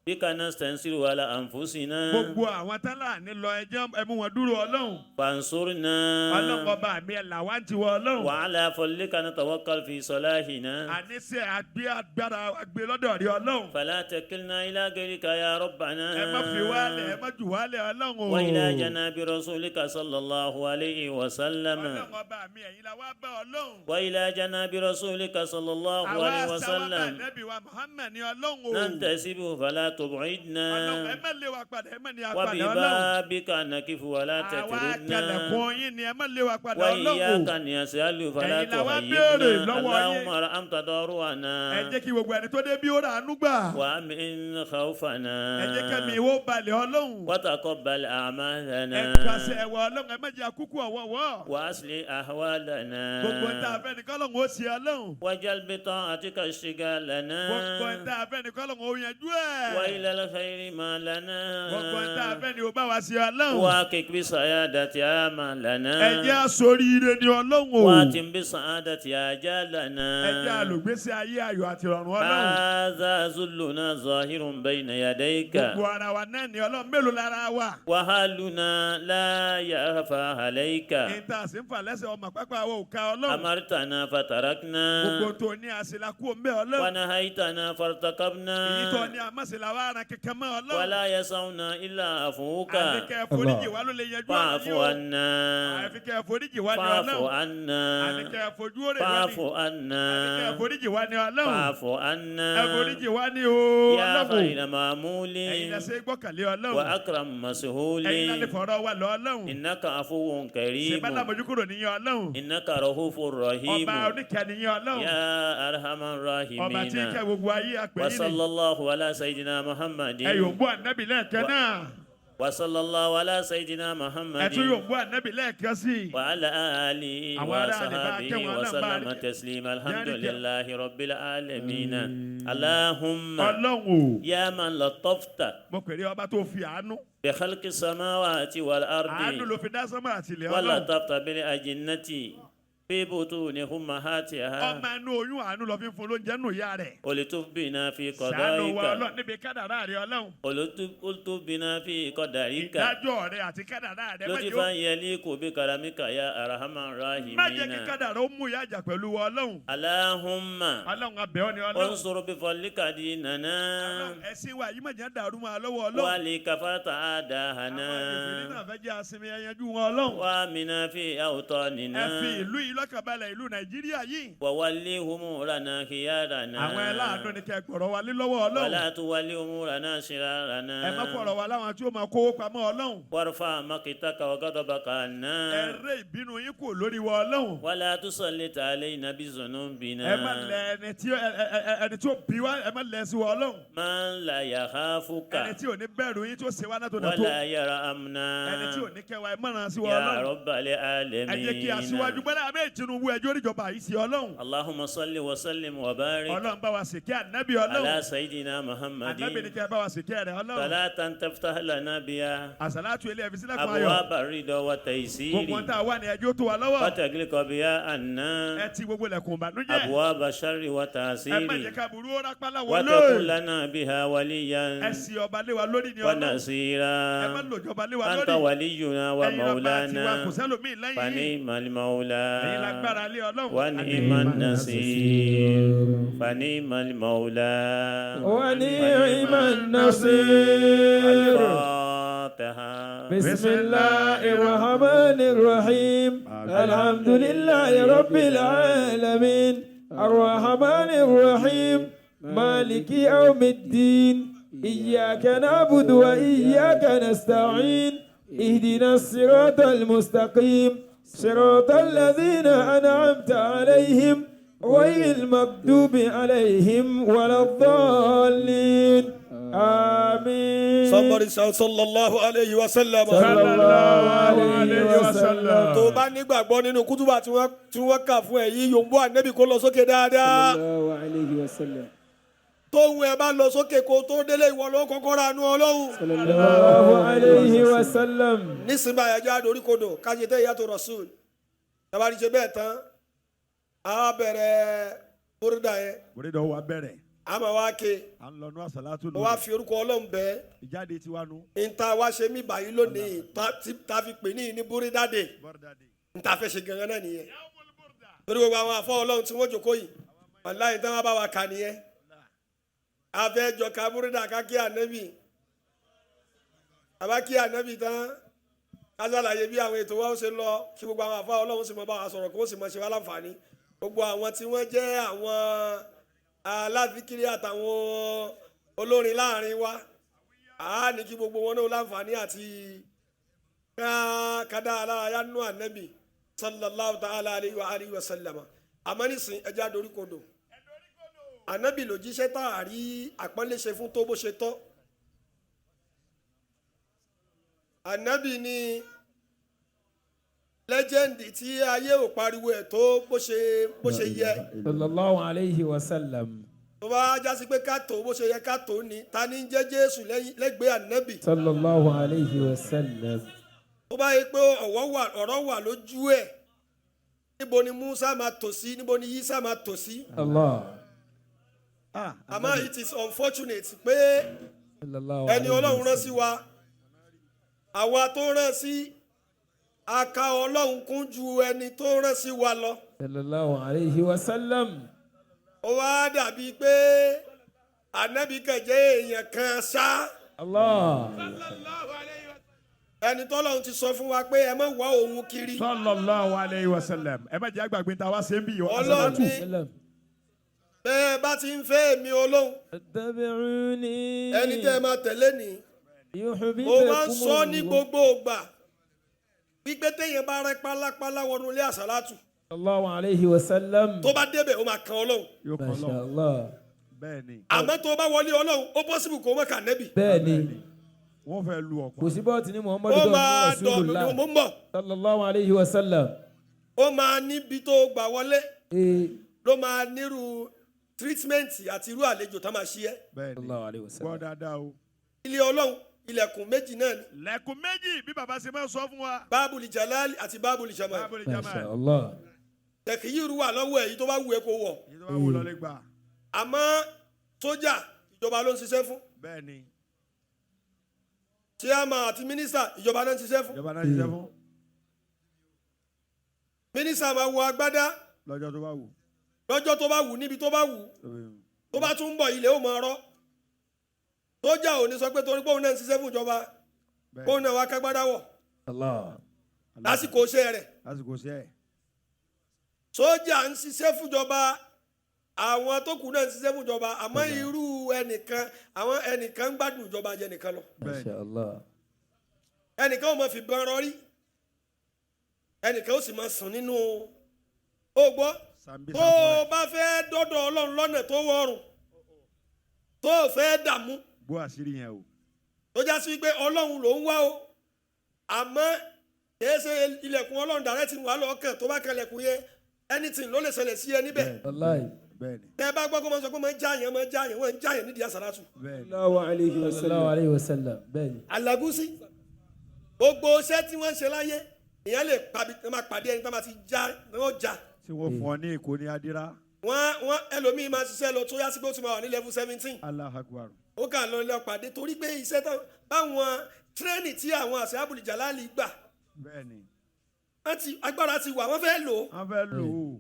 بك نستنصر على أنفسنا Gbogbo àwọn tálà ní lọ ẹjẹ́ ẹ mú wọn dúró Ọlọ́run. فانصرنا Ọlọ́run ọba mi ẹ̀ là wá ń tiwọ Ọlọ́run. وعلى فضلك نتوكل في صلاحنا Àníṣe àgbé agbára àgbé lọ́dọ̀ rí Ọlọ́run. فلا تكلنا إلى غيرك يا ربنا Ẹ má fi wálẹ̀ ẹ má jù wálẹ̀ Ọlọ́run o. وإلى جناب رسولك صلى الله عليه وسلم Ọlọ́run ọba mi ẹ̀yin la wá bá Ọlọ́run. وإلى جناب رسولك صلى الله Àwa عليه sáwá bá وسلم Ànábì wa Muhammad ní Ọlọ́run o. ننتسب فلا تبعدنا Ọlọ́run ẹ má lé wa padà ẹ má ní apàdé Ọlọ́run. وببابك نكف ولا Àwa تطردنا kẹlẹ̀kùn yín ni ẹ má lé wa padà Ọlọ́run o. وإياك نسأل فلا Ẹ̀yin la wá béèrè تخيبنا lọ́wọ́ yín. اللهم ارحم تضرعنا Ẹ jẹ́ kí gbogbo ẹni tó dé bí ó rà ánú gbà. وأمن خوفنا Ẹ jẹ́ kẹ́mi ìwọ balẹ̀ Ọlọ́run. وتقبل Ẹ أعمالنا pàṣẹ ẹ̀wọ̀ Ọlọ́run ẹ má jẹ́ àkúkú ọ̀wọ̀wọ́. وأصلح أحوالنا Gbogbo ń tá a fẹ́ ni kọ́lọ́run ó ṣe Ọlọ́run. واجعل بطاعتك اشتغالنا Gbogbo ń tá a fẹ́ ni kọ́lọ́run ó yanjú ẹ̀. وإلى الخير ما لنا Gbogbo ń tá a fẹ́ ni ó bá wa ṣe Ọlọ́run. وأكك بسعادة أعمالنا Ẹ jẹ́ aṣoríire ni Ọlọ́run o. وأتم بسعادة آجالنا Ẹ jẹ́ àlògbésí ayé ayọ̀ àti ìrọ̀rùn Ọlọ́run. هذا ذلنا ظاهر بين يديك Gbogbo ara wa náà ni Ọlọ́run mélòó lára wa. وحالنا لا يخفى عليك Ìta sì ń fà lẹ́sẹ̀ ọmọ pápá àwọn òkà Ọlọ́run. أمرتنا فتركنا Gbogbo tó ní àṣìlá kú òǹbẹ́ Ọlọ́run. ونهيتنا فارتكبنا Èyí tó ní àmọ́sílá wa ara kẹ̀kẹ́ mọ́ Ọlọ́run. ولا يسعنا إلا عفوك Àfikẹ́ foríjì wa ló lè yanjú ọ̀rọ̀ فاعف yìí o. عنا Àfikẹ́ foríjì wa ni فاعف Ọlọ́run. عنا Àfikẹ́ fojú òrè wa فاعف ni. عنا Àfikẹ́ foríjì wa ni Ọlọ́run. فاعف عنا Ẹ foríjì wa ni o يا Ọlọ́run. خير معمول Ẹ̀yin la ṣe gbọ́kànlé Ọlọ́run. وأكرم مسهول Ẹ̀yin la lè fọ̀rọ̀ wa lọ Ọlọ́run. إنك عفو كريم Ṣèbálà mójúkúrò níyàn Ọlọ́run. إنك رؤوف رحيم Ọba oníkẹ́ níyàn Ọlọ́run. يا أرحم Ọba tí ń kẹ́ الراحمين gbogbo ayé àpè yín ni. وصلى الله على سيدنا محمد Ẹ yòǹbó ànábì lẹ́ẹ̀kan náà. وصلى الله على سيدنا Ẹ محمد tún yòǹbó ànábì lẹ́ẹ̀kan sí i. وعلى آله Àwọn ará rẹ̀ bá وصحبه kẹ́ wọn náà bá وسلم rí- تسليما الحمد Yára kẹ́- لله رب العالمين اللهم Ọlọ́run o. يا من لطفت Mo pèrè ọba tó fi àánú. بخلق السماوات والأرض Àánú ló fi dá sánmà àti ilẹ̀ Ọlọ́run. ولطفت بالأجنة في بطون أمهاتها Ọmọ inú oyún àánú lọ fi ń fún lóúnjẹ nù ìyá rẹ̀. ولتف بنا في Ṣàánú wa قضائك Ọlọ́run níbi kádàrá rẹ̀ Ọlọ́run. ولتف بنا في قدرك Ìdájọ́ rẹ̀ àti kádàrá rẹ̀ má jẹ́ ó- لطفا يليق بكرمك يا أرحم má jẹ́ kí الراحمين kádàrá ó mú ìyá àjà pẹ̀lú wa Ọlọ́run. اللهم Ọlọ́run a bẹ̀ ọ́ ni Ọlọ́run. انصر بفضلك ديننا Ọlọ́run, ẹ̀sìn wa yìí má jẹ́ dàrú mọ́ wa lọ́wọ́ Ọlọ́run. ولكفرت Àwọn kèfèrí أعداءنا náà fẹ́ jẹ́ asinmi ẹyanjú wọn Ọlọ́run. وآمنا في Ẹ fi أوطاننا ìlú yìí lọ́kànbalẹ̀ ìlú Nàìjíríà yìí. وولي أمورنا خيارنا Àwọn ẹláàánú ni kẹ́ gbọ̀rọ̀ wa lé lọ́wọ́ Ọlọ́run. ولا تولي أمورنا Ẹ má شرارنا fọ̀rọ̀ wa láwọn tí ó máa kówó pamọ́ Ọlọ́run. وارفع مقتك وغضبك Ẹ عنا ré ìbínú yín kúrò lórí wa Ọlọ́run. ولا تسلط علينا Ẹ má بذنوبنا lẹ ẹni tí ẹni tí ó bí wa ẹ má lẹ sí wa Ọlọ́run. من لا يخافك Ẹni tí ò ní bẹ̀rù yín tí ó ṣe wá náà tó nà tó. ولا يرحمنا Ẹni tí ò ní kẹ́ wa ẹ má ràn sí wa يا Ọlọ́run. رب Ẹ jẹ́ kí aṣíwájú العالمين Bọ́lá Ahmed Tinubu ẹjọ́ oríjọba yìí sí Ọlọ́run. اللهم صل وسلم وبارك Ọlọ́run bá wa ṣèkẹ́ ànábì Ọlọ́run. على سيدنا محمد Ànábì ní kẹ́ bá wa ṣèkẹ́ rẹ̀ Ọlọ́run. صلاة تفتح لنا بها Àsàlátù ilé ẹ̀fí sílẹ̀kùn ayọ̀. أبواب الرضا والتيسير Gbogbo ohun tá a wà ní ẹjọ́ tó wa lọ́wọ́. وتغلق بها عنا Ẹ ti gbogbo ilẹ̀kùn ìbànújẹ́. أبواب الشر Ẹ má jẹ́ والتعسير ká burú ó rápálá وتكن wọlé. لنا بها Ẹ وليا sì ọba lé wa lórí ni Ọlọ́run. Ẹ má ونصيرا lòjọba lé wa أنت lórí. ولينا Ẹ̀yin lọ́ba tiwa kò ومولانا sẹ́lòmíì lẹ́yìn yín. فنعم المولى Ẹ̀yin lágbára lé Ọlọ́run. ونعم النصير فنعم المولى ونعم النصير. الفاتحة. بسم الله الرحمن الرحيم. الحمد لله رب العالمين. الرحمن الرحيم. مالك يوم الدين. إياك نعبد وإياك نستعين. اهدنا الصراط المستقيم. صراط الذين أنعمت عليهم غير المغضوب عليهم ولا الضالين. آمين. Somebody shout sallallahu alayhi wa sallam. صلى الله عليه وسلم. Tó o bá nígbàgbọ́ nínú kútùbà tí wọ́n kà fún ẹ yìí, yòǹbó ànẹ́bì kó lọ sókè dáadáa. Sallallahu alayhi wa sallam. Tóun ẹ bá lọ sókè kó tó délé ìwọ ló kọ́kọ́ ra nu Ọlọ́run. Sallallahu alayhi wa sallam. Nísìnyí àyájọ́ àdóríkodò káṣe tẹ́ ìyàtọ̀ rasul tabari ṣe bẹ́ẹ̀ tán a bẹ̀rẹ̀ bórídà yẹn. Orídọ̀ wa bẹ̀rẹ̀. Àmọ́ wa ké. À ń lọ nú àsàlátù Mo wá fi orúkọ Ọlọ́run bẹ́ẹ̀. Ìjáde tiwa nu. Nta wá ṣe mí báyìí lónìí ta fi pè ní búrídàdé, nta fẹ́ ṣe gangan náà nìyẹn, torí gbogbo àwọn afọ Ọlọ́run tí wọ́n jókòó yìí, wàláhì, tí wọ́n bá wa kà nìyẹn. A fẹ́ jọ ká búrídà, ká kí ànábì, àbá kí ànábì tán, ká ṣàlàyé bí àwọn ètò wa ó ṣe lọ, kí gbogbo àwọn afọ Ọlọ́run sì mọ bá wa sọ̀rọ̀, kó sì mọ ṣe wá láǹfààní. Gbogbo àwọn tí wọ́n jẹ́ àwọn aláfikiri àtàwọn olórin láàrin wa, a ní kí gbogbo wọn náà láǹfààní àti kádà aláya nù ànábì sallallahu ta'ala alayhi wa alihi wa sallama. Àmọ́ nísìn, ẹja dorí kodò. Ànábì ló jíṣẹ́ tá a rí àpọ́nlé ṣe fún tó bó ṣe tọ́. Ànábì ni legend tí ayé ò pariwo ẹ̀ tó bó ṣe yẹ. Sallallahu alayhi wa sallam. Tó bá jásí pé ká tó bó ṣe yẹ ká tó ni, ta ni ń jẹ́ Jésù lẹ́gbẹ̀ẹ́ ànábì? Sallallahu alayhi wa sallam. Tó bá yẹ pé ọ̀wọ́ wà, ọ̀rọ̀ wà lójú ẹ̀, níbo ni Musa máa tò sí? Níbo ni Isa máa tò sí? Allah. Àmọ́ it is unfortunate pé Sallallahu ẹni alayhi Ọlọ́run wa rán sí wa, àwa tó rán sí, a ka Ọlọ́run kún ju ẹni tó rán sí wa lọ. Sallallahu alayhi wa sallam. Ó wá dàbí pé ànábì kan jẹ́ èèyàn kan ṣá. Allah. Ẹni tọ́lọ́run ti sọ fún wa pé ẹ má wá òun kiri. Sallallahu alayhi wa sallam. Ẹ má jẹ́ àgbàgbé ta wá ṣe ń bí yìí. Ọlọ́run ní Sallam. bẹ́ẹ̀ bá ti ń fẹ́ èmi Ọlọ́run, Tabi'uni. ẹni tẹ́ ẹ máa tẹ̀lé nìí. Yuhbibkumu Mo máa ń sọ ní Allah. gbogbo ìgbà gbígbé téèyàn bá rẹ pálápálá wọnú ilé àsálàtù, Sallallahu alayhi wa sallam. tó bá débẹ̀, ó máa kan Ọlọ́run. Yóò kọ́ Masha lọ. Allah. Bẹ́ẹ̀ ni. Àmọ́ tó bá wọlé Ọlọ́run, ó possible kó má kà nẹ́bì. Bẹ́ẹ̀ ni. Wọ́n fẹ́ lu ọ̀pọ̀. Kò sí bọ́ọ̀tì ní Muhammadu Ó tó máa dọ̀ Rasulullah. mo ń bọ̀. Sallallahu alayhi wa sallam. Ó máa níbi tó gbà wọlé, Ee. ló máa nírú treatment àti irú àlejò tá máa ṣí ẹ́. Bẹ́ẹ̀ ni. Sallallahu alayhi wa Gbọ́ sallam. dáadáa o. Ilé Ọlọ́run, ilẹ̀kùn méjì náà ni. Lẹ́kùn méjì, bí bàbá ṣe máa ń sọ fún wa. Báàbùlì jalali àti báàbùlì jamal. Báàbùlì Masha jamal. Allah. Tẹ̀kíyìrú wà lọ́wọ́ ẹ̀, yìí tó bá wù ẹ́ kó wọ̀. Èyí tó bá wù lọ lè gbà. Àmọ́ sójà, ìjọba ló ń ṣiṣẹ́ fún. Bẹ́ẹ̀ ni. Chairman àti mínísítà, ìjọba náà ń ṣiṣẹ́ fún. Ìjọba náà ṣiṣẹ́ fún. Mínísítà máa wọ agbádá lọ́jọ́ tó bá wù. Lọ́jọ́ tó bá wù, níbi tó bá wù. Tó bá tún ń bọ̀, ilé ó máa rọ́. Sójà ò ní sọ pé torí pé òun náà ń ṣiṣẹ́ fún ìjọba, kóun náà wá kágbádá wọ̀ Allah. lásìkò iṣẹ́ rẹ̀. Lásìkò iṣẹ́ ẹ̀. Sójà ń ṣiṣẹ́ fúnjọba, àwọn tó kù náà ń ṣiṣẹ́ fúnjọba, àmọ́ irú ẹnìkan, àwọn ẹnìkan ń gbádùn ìjọba jẹ nìkan lọ. Masha Allah. Ẹnìkan ò máa fi bọ́n rọrí, ẹnìkan ó sì máa sùn nínú ó gbọ́. Sambisa Tó o fún ẹ. bá fẹ́ dọ́dọ̀ Ọlọ́run lọ́nà tó wọrùn, tó o fẹ́ dààmú, Gbọ́ àṣírí yẹn o. tó já sí pé Ọlọ́run ló ń wá o, àmọ́ kìí ṣe ilẹ̀kùn Ọlọ́run dàrẹ́tì wà lọ́kàn, tó bá kanlẹ̀kùn yẹn, anything ló lè ṣẹlẹ̀ sí ẹ níbẹ̀. Wallahi. Bẹ́ẹ̀ni. Tẹ́ ẹ bá gbọ́ kó máa sọ pé máa ń jáàyàn, máa ń jáàyàn, wọ́n ń jáàyàn nídìí àsàlátù. Bẹ́ẹ̀ni. Sallallahu alayhi wa Sallallahu sallam. alayhi wa sallam. Bẹ́ẹ̀ni. Alágúsí, gbogbo iṣẹ́ tí wọ́n ń ṣe láyé, ìyẹn lè pàbí wọ́n máa pàdé ẹni tó máa ti já, wọ́n já. Tí wọ́n fún ọ ní Èkó ní Adira. Wọ́n ẹlòmíín máa ṣiṣẹ́ lọ tó yá sí pé ó ti máa wà ní level 17. Allahu Akbar. Ó kà lọ lọ pàdé, torí pé iṣẹ́ báwọn training tí àwọn àṣẹ Jalali gbà, Bẹ́ẹ̀ni. wọ́n ti agbára ti wà, wọ́n fẹ́ lò ó. Wọ́n fẹ́ lò ó.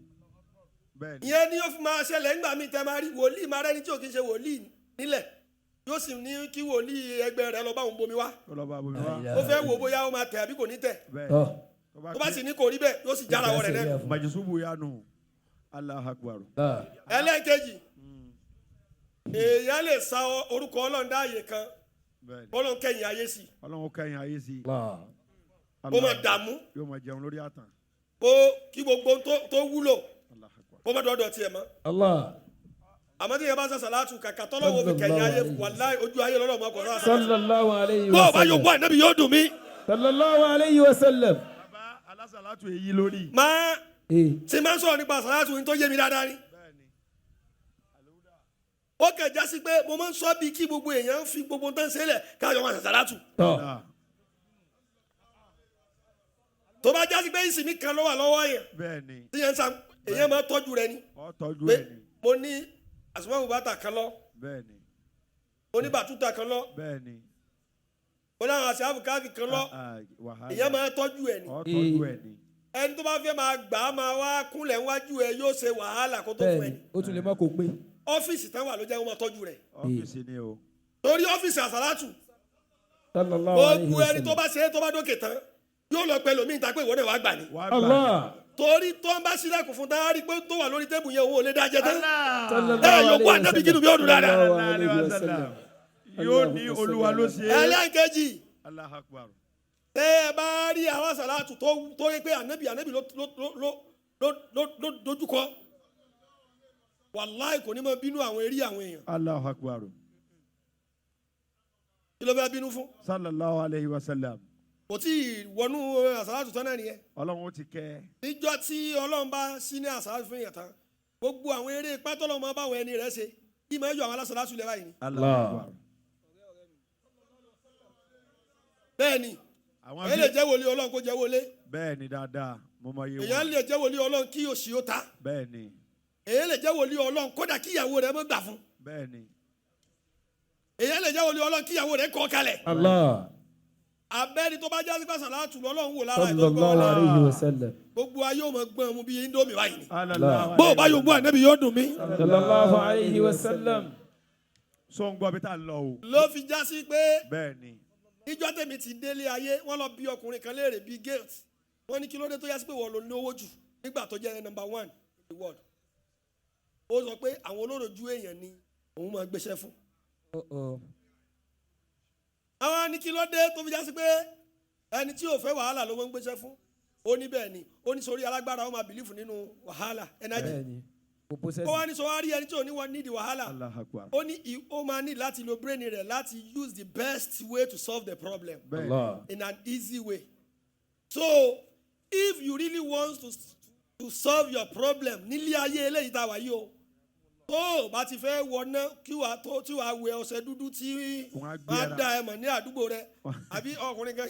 Bẹ́ẹ̀ni. Ìyẹn ni ó fi máa ṣẹlẹ̀ ńgbà míì tẹ́ máa rí wòlíì, máa rẹ́ni tí ò kí ń ṣe wòlíì nílẹ̀, yóò sì ní kí wòlíì ẹgbẹ́ rẹ̀ lọ bá òun bomi wá. Ó lọ bá bomi wá. Ó fẹ́ wò bóyá ó máa tẹ̀ àbí kò ní tẹ̀. Bẹ́ẹ̀ni. Tọ́. Tó bá sì ní kò rí bẹ́ẹ̀, yóò sì jára wọ rẹ̀ lẹ́nu. Majisubu yanu. Allahu Akbar. Allah. Ẹlẹ́ẹ̀kejì, èèyàn lè sa orúkọ Ọlọ́run dáàyè kan, Bẹ́ẹ̀ni. Ọlọ́run kẹ́yìn ayé sí, Ọlọ́run kẹ́yìn ayé sí. Allah. kó máa dààmú, Yóò máa jẹun lórí àtàn. kó kí gbogbo ohun tó wúlò Allahu Akbar. kó má dọ́dọ̀ tiẹ̀ mọ́. Allah. Àmọ́ tí yẹn bá sàṣà látù, kàkà tọ́lọ́wọ́ fi kẹ́yìn ayé, wàláhì, ojú ayé lọ́lọ́ mọ́ kọ́. Sallallahu alayhi Bó wa o bá yóò sallam. gbọ́ ànábì, yóò dùn mí. Sallallahu alayhi wa sallam. Bàbá alásàlátù èyí lórí. Máa Ee. tí máa ń sọ̀rọ̀ nípa àsàlátù ní tó yé mi dáadáa ni. Ó kàn já sí pé mo máa ń sọ bíi kí gbogbo èèyàn fi gbogbo tán ṣẹlẹ̀ káyọ̀ máa sàṣàlátù. Tọ́. Tó bá já sí pé ìsinmi kan ló wà lọ́wọ́ yẹn Bẹ́ẹ̀ni. tí yẹn ń sa, èèyàn máa tọ́jú rẹ ni Ọ tọ́jú pé ẹ̀ ni. mo ní Àsùnwọ̀n bàtà kan lọ. Bẹ́ẹ̀ni. Oníbàtúta kan lọ. Bẹ́ẹ̀ni. Oníhàn àti àbùkáfì kan lọ. Wàhálà. Èèyàn máa tọ́jú ẹ̀ ni. Ọ tọ́jú ẹ̀ ni. Ẹni tó bá fẹ́ máa gbà á máa wá kúnlẹ̀ níwájú ẹ yóò ṣe wàhálà kó tó fún ẹ Bẹ́ẹ̀ni, ni. ó tún lè má kó pé. Ọ́fíìsì tán wà ló jẹ́ wọ́n máa tọ́jú rẹ̀. Ọ́fíìsì ni o. Torí ọ́fíìsì àsálàtù Sallallahu alayhi gbogbo wa ẹni tó sallam. bá ṣe é tó bá dókè tán yóò lọ pẹ̀lú mi ìta pé ìwọ náà wàá gbà ní. Wàá gbà. Allah. Torí tó ń bá sílẹ̀kùn fún tá a rí pé tó wà lórí tébù yẹn òun ò lè dájẹ́ tán. Sallallahu Ẹ yòókù alayhi wa ànábì sallam. kínú mi ó dùn dáadáa. Sallallahu alayhi wa sallam. Yóò ní Olúwa ló ṣe é. Ẹlẹ́nkejì Allahu Akbar. tẹ́ ẹ bá rí àwọn àsálàtù tó yẹ pé ànábì ànábì ló ló ló ló ló ló dojúkọ wàláì kò ní mọ bínú àwọn eré àwọn èèyàn. Allahu Akbar. Kí ló fẹ́ bínú fún? Sallallahu alayhi wa sallam. Kò tí ì wọnú àsálàtù tán náà nìyẹn. Ọlọ́run ó ti kẹ́. Níjọ́ tí Ọlọ́run bá sí ní àsálàtù fún èèyàn tán gbogbo àwọn eré pátọ́lọ́ máa báwọn ẹni rẹ̀ ṣe kí máa yọ àwọn alásàlátù lẹ́ báyìí ni. Allahu Akbar. Bẹ́ẹ̀ ni Àwọn èyàn lè jẹ́ wòlíì Ọlọ́run kó jẹ́ wọlé. Bẹ́ẹ̀ni dáadáa mo mọ iye Èyàn wọn. lè jẹ́ wòlíì Ọlọ́run kí òṣì ó ta. Bẹ́ẹ̀ni. Èyàn lè jẹ́ wòlíì Ọlọ́run kódà kí ìyàwó rẹ̀ má gbà fún. Bẹ́ẹ̀ni. Èyàn lè jẹ́ wòlíì Ọlọ́run kí ìyàwó rẹ̀ kọ̀ kalẹ̀. Allah. Abẹ́ni tó bá jásí pàṣẹ látù lọ́lọ́run wò lára ẹ̀ tó gbọ́ Sallallahu wọn. alayhi wa sallam. Gbogbo ayé ò mọ̀ gbọ́n mu bí Indomie báyìí ni. Allahu Bó o bá yóò gbọ́ ànábì yóò dùn mí. Sallallahu alayhi wa sallam. So ń gbọ́ bí tá a lọ o. Ló fi jásí pé Bẹ́ẹ̀ni. ìjọ tèmi ti délé ayé wọ́n lọ bí ọkùnrin kan léèrè bíi Gates wọ́n ní kí ló dé tó yá sí pé wọ́n ló ní owó jù nígbà tó jẹ́ number 1 in the world. Ó sọ pé àwọn olóròjú èèyàn ni òun máa gbéṣẹ́ fún. Àwọn ní kí ló dé tó fi já sí pé ẹni tí ò fẹ́ wàhálà ló máa ń gbéṣẹ́ fún. Ó ní bẹ́ẹ̀ ni ó ní sórí alágbára ó máa bìlífù nínú wàhálà energy. Bẹ́ẹ̀ni. Kò pósẹ́sì. Ó wá ní sọ wá rí ẹni tí ò ní wọn nídìí wàhálà. Allahu Akbar. Ó ní ó máa ní láti lo brain rẹ̀ láti use the best way to solve the problem. Bẹ́ẹ̀ni. Allah. In an easy way. So, if you really want to solve your problem, nílé ayé eléyìí tá a wà yìí o, tó o bá ti fẹ́ wọná kí wàá tó tí wàá wẹ ọṣẹ dúdú tí Wọ́n á gbé wọ́n á ara. dá ẹ mọ̀ ní àdúgbò rẹ àbí ọkùnrin kan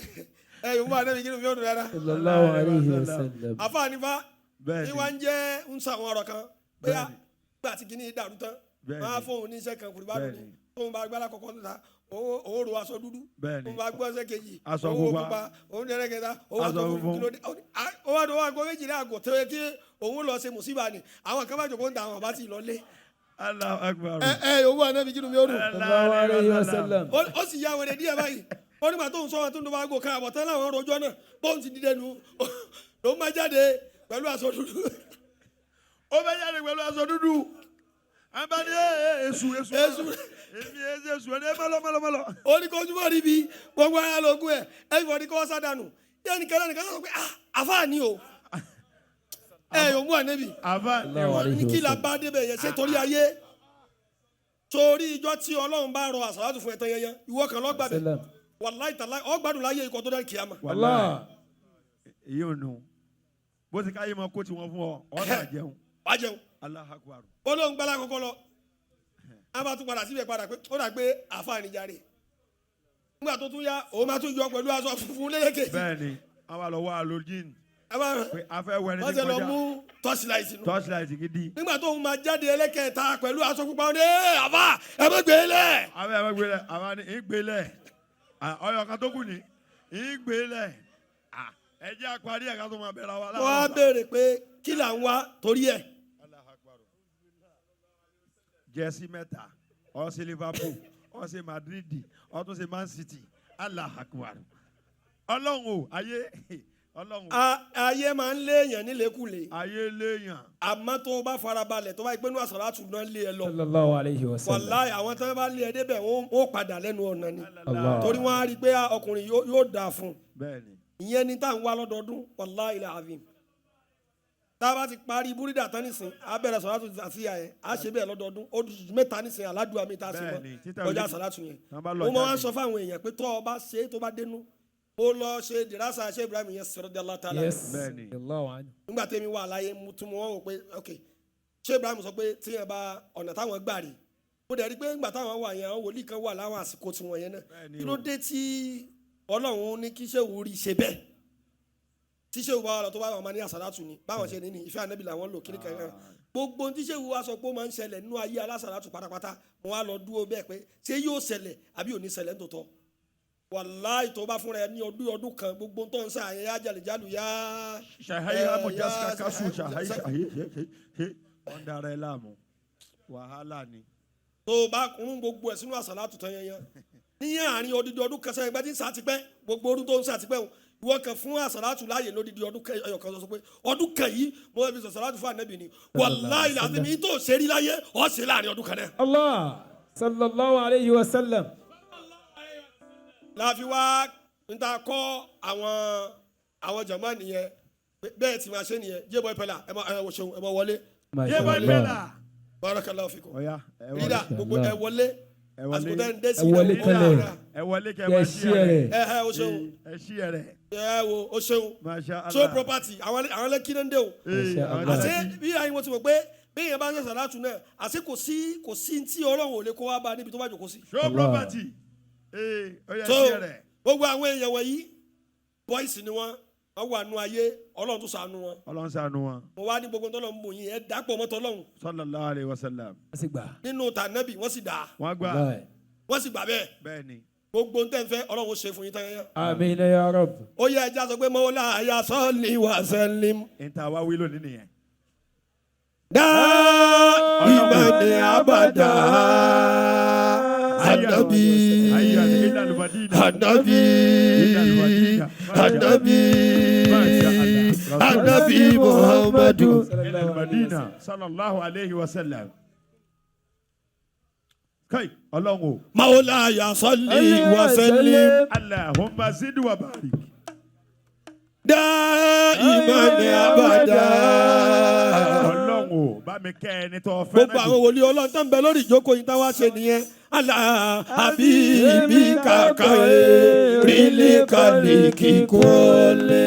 ẹ yóò mú àdébí kí ló fi ọdún rárá. Sallallahu alayhi wa sallam. Àfààní fa Bẹ́ẹ̀ni. ní wàá ń jẹ́ ń sọ àwọn ọ̀rọ̀ kan bóyá Bẹ́ẹ̀ni. nígbà tí kìíní dàrú tán Bẹ́ẹ̀ni. wọ́n á fóun ní iṣẹ́ kan kùrùbá dùn ní Bẹ́ẹ̀ni. tóun bá gbára kọ̀ọ̀kan tó ta òun ro aṣọ dúdú Bẹ́ẹ̀ni. òun bá gbọ́ ọṣẹ kejì Aṣọ òun wo pupa. pupa òun dẹrẹ kẹta òun Aṣọ aṣọ funfun. funfun kí ló dé ó wá dọwọ́ aago méjìlá àgọ́ tó yẹ kí òun lọ ṣe mùsíbà ni àwọn kan bá jòkó ń ta àwọn bá ti lọ lé. Allahu Akbar. Ẹ ẹ owó ànábi kí ni mi ó dùn. Sallallahu alayhi wa sallam. Ó sì ya wẹ̀rẹ̀ díẹ̀ báyìí ó nígbà tó ń sọ wọn tó ń dọwọ́ aago kan àbọ̀ tán láwọn rojọ́ náà bóun ti dídẹ́ nu ló máa jáde pẹ̀lú aṣọ dúdú. Ó fẹ́ jáde pẹ̀lú aṣọ dúdú. A bá ní èṣù èṣù Èṣù. Èmi èṣù èṣù ẹni ẹ má lọ má lọ má lọ. Ó ní kó ojúmọ́ rí bi gbogbo ara lógún ẹ̀ everybody kọ́ sádànù yẹn nìkan náà nìkan sọ pé ah àfáà ni o ẹ yóò mú ànábì. Àfà Sallallahu alayhi Ní kí wa la sallam. bá débẹ̀ yẹn ṣé torí ayé torí ìjọ tí Ọlọ́run bá rọ àsàlátù fún ẹ̀tàn yẹn ìwọ kan lọ́gbàbẹ̀ Sallam. wàláì tàláì ọgbàdùn láyé ikọ̀ tó dá kíámà. Allah. Èyí ò nù. Bó ti káyé mọ kó tiwọn fún ọ, ọ̀ náà jẹun. Wàá jẹun. Allahu Akbar. Ó lóun gbálá kọ́kọ́ lọ a bá tún padà síbẹ̀ padà pé ó dà pé àfáà ni jàre nígbà tó tún yá òun máa tún yọ pẹ̀lú aṣọ funfun lélékè. Bẹ́ẹ̀ni, a wà lọ wá alójìn A bá pé a fẹ́ wẹni wọ́n tí ṣe lọ kọjá. mú tọ́síláìtì nù. Torchlight gidi. Nígbà tó ń máa jáde ẹlẹ́kẹ̀ẹ́ta pẹ̀lú aṣọ pupa ó ní "Ẹ́, àfà ẹ má gbé e lẹ̀." Àwọn ẹ̀ gbélé, àwọn ni ìgbélé. Ọyọ kan tó kù ní ìgbélé. Ẹ jẹ́ àparí ẹ̀ ká tó máa bẹ̀rẹ̀ wa Wọ́n á láàárọ̀. béèrè pé kí là ń wá torí ẹ̀. Jẹ́sí mẹ́ta, ó ṣe Liverpool, ó ṣe Madrid, ó tún ṣe Man City. Allahu Akbar. Ọlọ́run o, ayé Ọlọ́run o. Ayé máa ń léèyàn nílékulè Ayé léèyàn. àmọ́ tó o bá farabalẹ̀ tó bá yẹ pé inú àsàlátù náà lé ẹ lọ. Sallallahu alayhi wa sallam. Wàláì àwọn tí wọ́n bá lé ẹ débẹ̀ wọ́n padà lẹ́nu ọ̀nà ni. Allah. Torí wọ́n á rí i pé ọkùnrin yóò dáa fún un. Bẹ́ẹ̀ni. Ìyẹn ni tá à ń wá lọ́dọọdún wàláì làvim. Tá a bá ti parí búrídà tán nísìn á bẹ̀rẹ̀ sàlátù àti àyẹ̀ á ṣe bẹ́ẹ̀ lọ́dọọdún ó dùn mẹ́ta nísìn aládùúgbò mi tá a ṣe Bẹ́ẹ̀ni, mọ́ títà ọjà òní- sàlátù yẹn. Tán bá lọ Mo máa ń jáde. sọ fáwọn èèyàn pé tó o bá ṣe é tó bá dénú mo lọ ṣe dìrásà ṣe Ibrahim yẹn sọ̀rọ̀ dé aláta. Yes. Bẹ́ẹ̀ni. Allahu anhu. Nígbà tẹ́mi wà láyé mo tún mọ́ wò pé ok ṣé Ibrahim sọ pé tíyẹn bá ọ̀nà táwọn gbà rí mo dẹ̀ rí pé nígbà táwọn wà yẹn àwọn wòlíì kan wà láwọn àsìkò tiwọn yẹn náà Bẹ́ẹ̀ni kí o. ló dé tí Ọlọ́run ní kí ṣéwù rí ṣe bẹ́ẹ̀ tí ṣéwù bá wà lọ tó bá wọn máa ní àsàlátù ni báwọn ṣe ní ní ìfẹ́ ànábì làwọn lò kíní kan náà Gbogbo ohun tí sẹ́wù wa sọ pé ó máa ń ṣẹlẹ̀ nínú ayé alásàlátù pátápátá, mo wá lọ dúró bẹ́ẹ̀ pé ṣé yóò ṣẹlẹ̀ àbí ò ní ṣẹlẹ̀ nítòótọ́. Wàláì, tó bá fúnra ẹ ní ọdún ọdún kan, gbogbo tó ń sà yẹn yá jàlèjálù yá. Ṣàhàyè ẹ, amujaska yá- kasu ṣàhàyè ṣàhàyè ṣe wọ́n dára ẹ láàmú, wàhálà ni. Tó o bá kún gbogbo ẹ̀ sínú àsàlátù tán yẹn yẹn ní àárín odidi ọdún kan sẹ́yìn gbẹ́dí ń sàtìpẹ́, gbogbo ọdún tó ń sàtìpẹ́ o, ìwọ kan fún àsàlátù láàyè lódidi ọdún kan ẹyọ kan, sọ pé ọdún kan yìí mo fẹ́ fi sàsàlátù fún ànábì ni, wàláì làbí mi tó ṣe rí láyé ọ̀ ṣe láàrin ọdún kan náà. Allah sallallahu alayhi wa sallam. La fi wá n ta kọ́ àwọn jàmá nìyẹn, bẹ́ẹ̀ tí máa ṣe nìyẹn. Jébọ̀ ìpẹ́lá ẹ máa ẹ wò ṣeun, ẹ máa wọlé. Yé wọ́n gbẹ́là. Barakallahu fikum. Ọ̀ya, ẹ wọlé. Lídà gbogbo ẹ wọlé. Ẹ wọlé. Àsìkò tẹ́ ń dé sí Ẹ wọlé náà, tẹ́lẹ̀. Ẹ wọlé kẹ Kẹ máa ṣí ẹ rẹ̀. ẹ ẹ o ṣeun. Ẹ ṣí ẹ rẹ̀. Ẹ wo, o ṣeun. Masha Allah. So property àwọn lẹ́kí náà ń dé o. Ee, Masha àwọn Allah. Àti lẹ́kí. bí ayé wọn ti mọ̀ pé bí èèyàn bá ń ṣẹ̀ṣẹ̀ látún náà, àti kò sí tí Ọlọ́run ò lè kó wá bá níbi tó bá jòkó sí. Show property. Ee, ó yẹ So ṣí ẹ rẹ̀. gbogbo àwọn èèyàn wọ̀nyí, boys ni wọ́n, wọ́n wà nù ayé, Ọlọ́run tó ṣàánú wọn. Ọlọ́run ṣàánú wọn. Mo wá ní gbogbo tọ́lọ̀ ń bò yín, ẹ dàpọ̀ mọ́tọ́ Ọlọ́run Sallallahu alayhi wa sallam. Wọ́n sì gbà. nínú tànẹ́bì, wọ́n sì dà á. Wọ́n gbà. Wallahi. Wọ́n sì gbà bẹ́ẹ̀. Bẹ́ẹ̀ ni. Gbogbo ntẹ́ ń fẹ́, Ọlọ́run ó ṣe fún yín tán yẹn. Amina ya Rabb. Ó yẹ ẹja sọ pé mọ́wọ́lá àyà sọ́ọ̀lì wà sẹ́lẹ̀m. Níta wá wí lónìí nìyẹn. Dá ìmọ̀ni àbàdà ànábì. Ayé ilà al-Madina. Ànábì, ànábì, ànábì Muhammadu. Ilà al-Madina sallallahu alayhi wa sallam. Kai, Ọlọ́run o. Mọ́wọ́lá àyà sọ́ọ̀lì wà sẹ́lẹ̀m. Allahumma zid wa barik. Dá ìmọ̀ni àbàdà. Ọlọ́run o, bá mi kẹ́ ẹni tó fẹ́. Gbogbo àwọn wòlíì Ọlọ́run tó ń bẹ lórí ìjókòó yìí táwa ṣe nìyẹn. Àlà àbí ibi kàkà rílí kàlíkì kólé.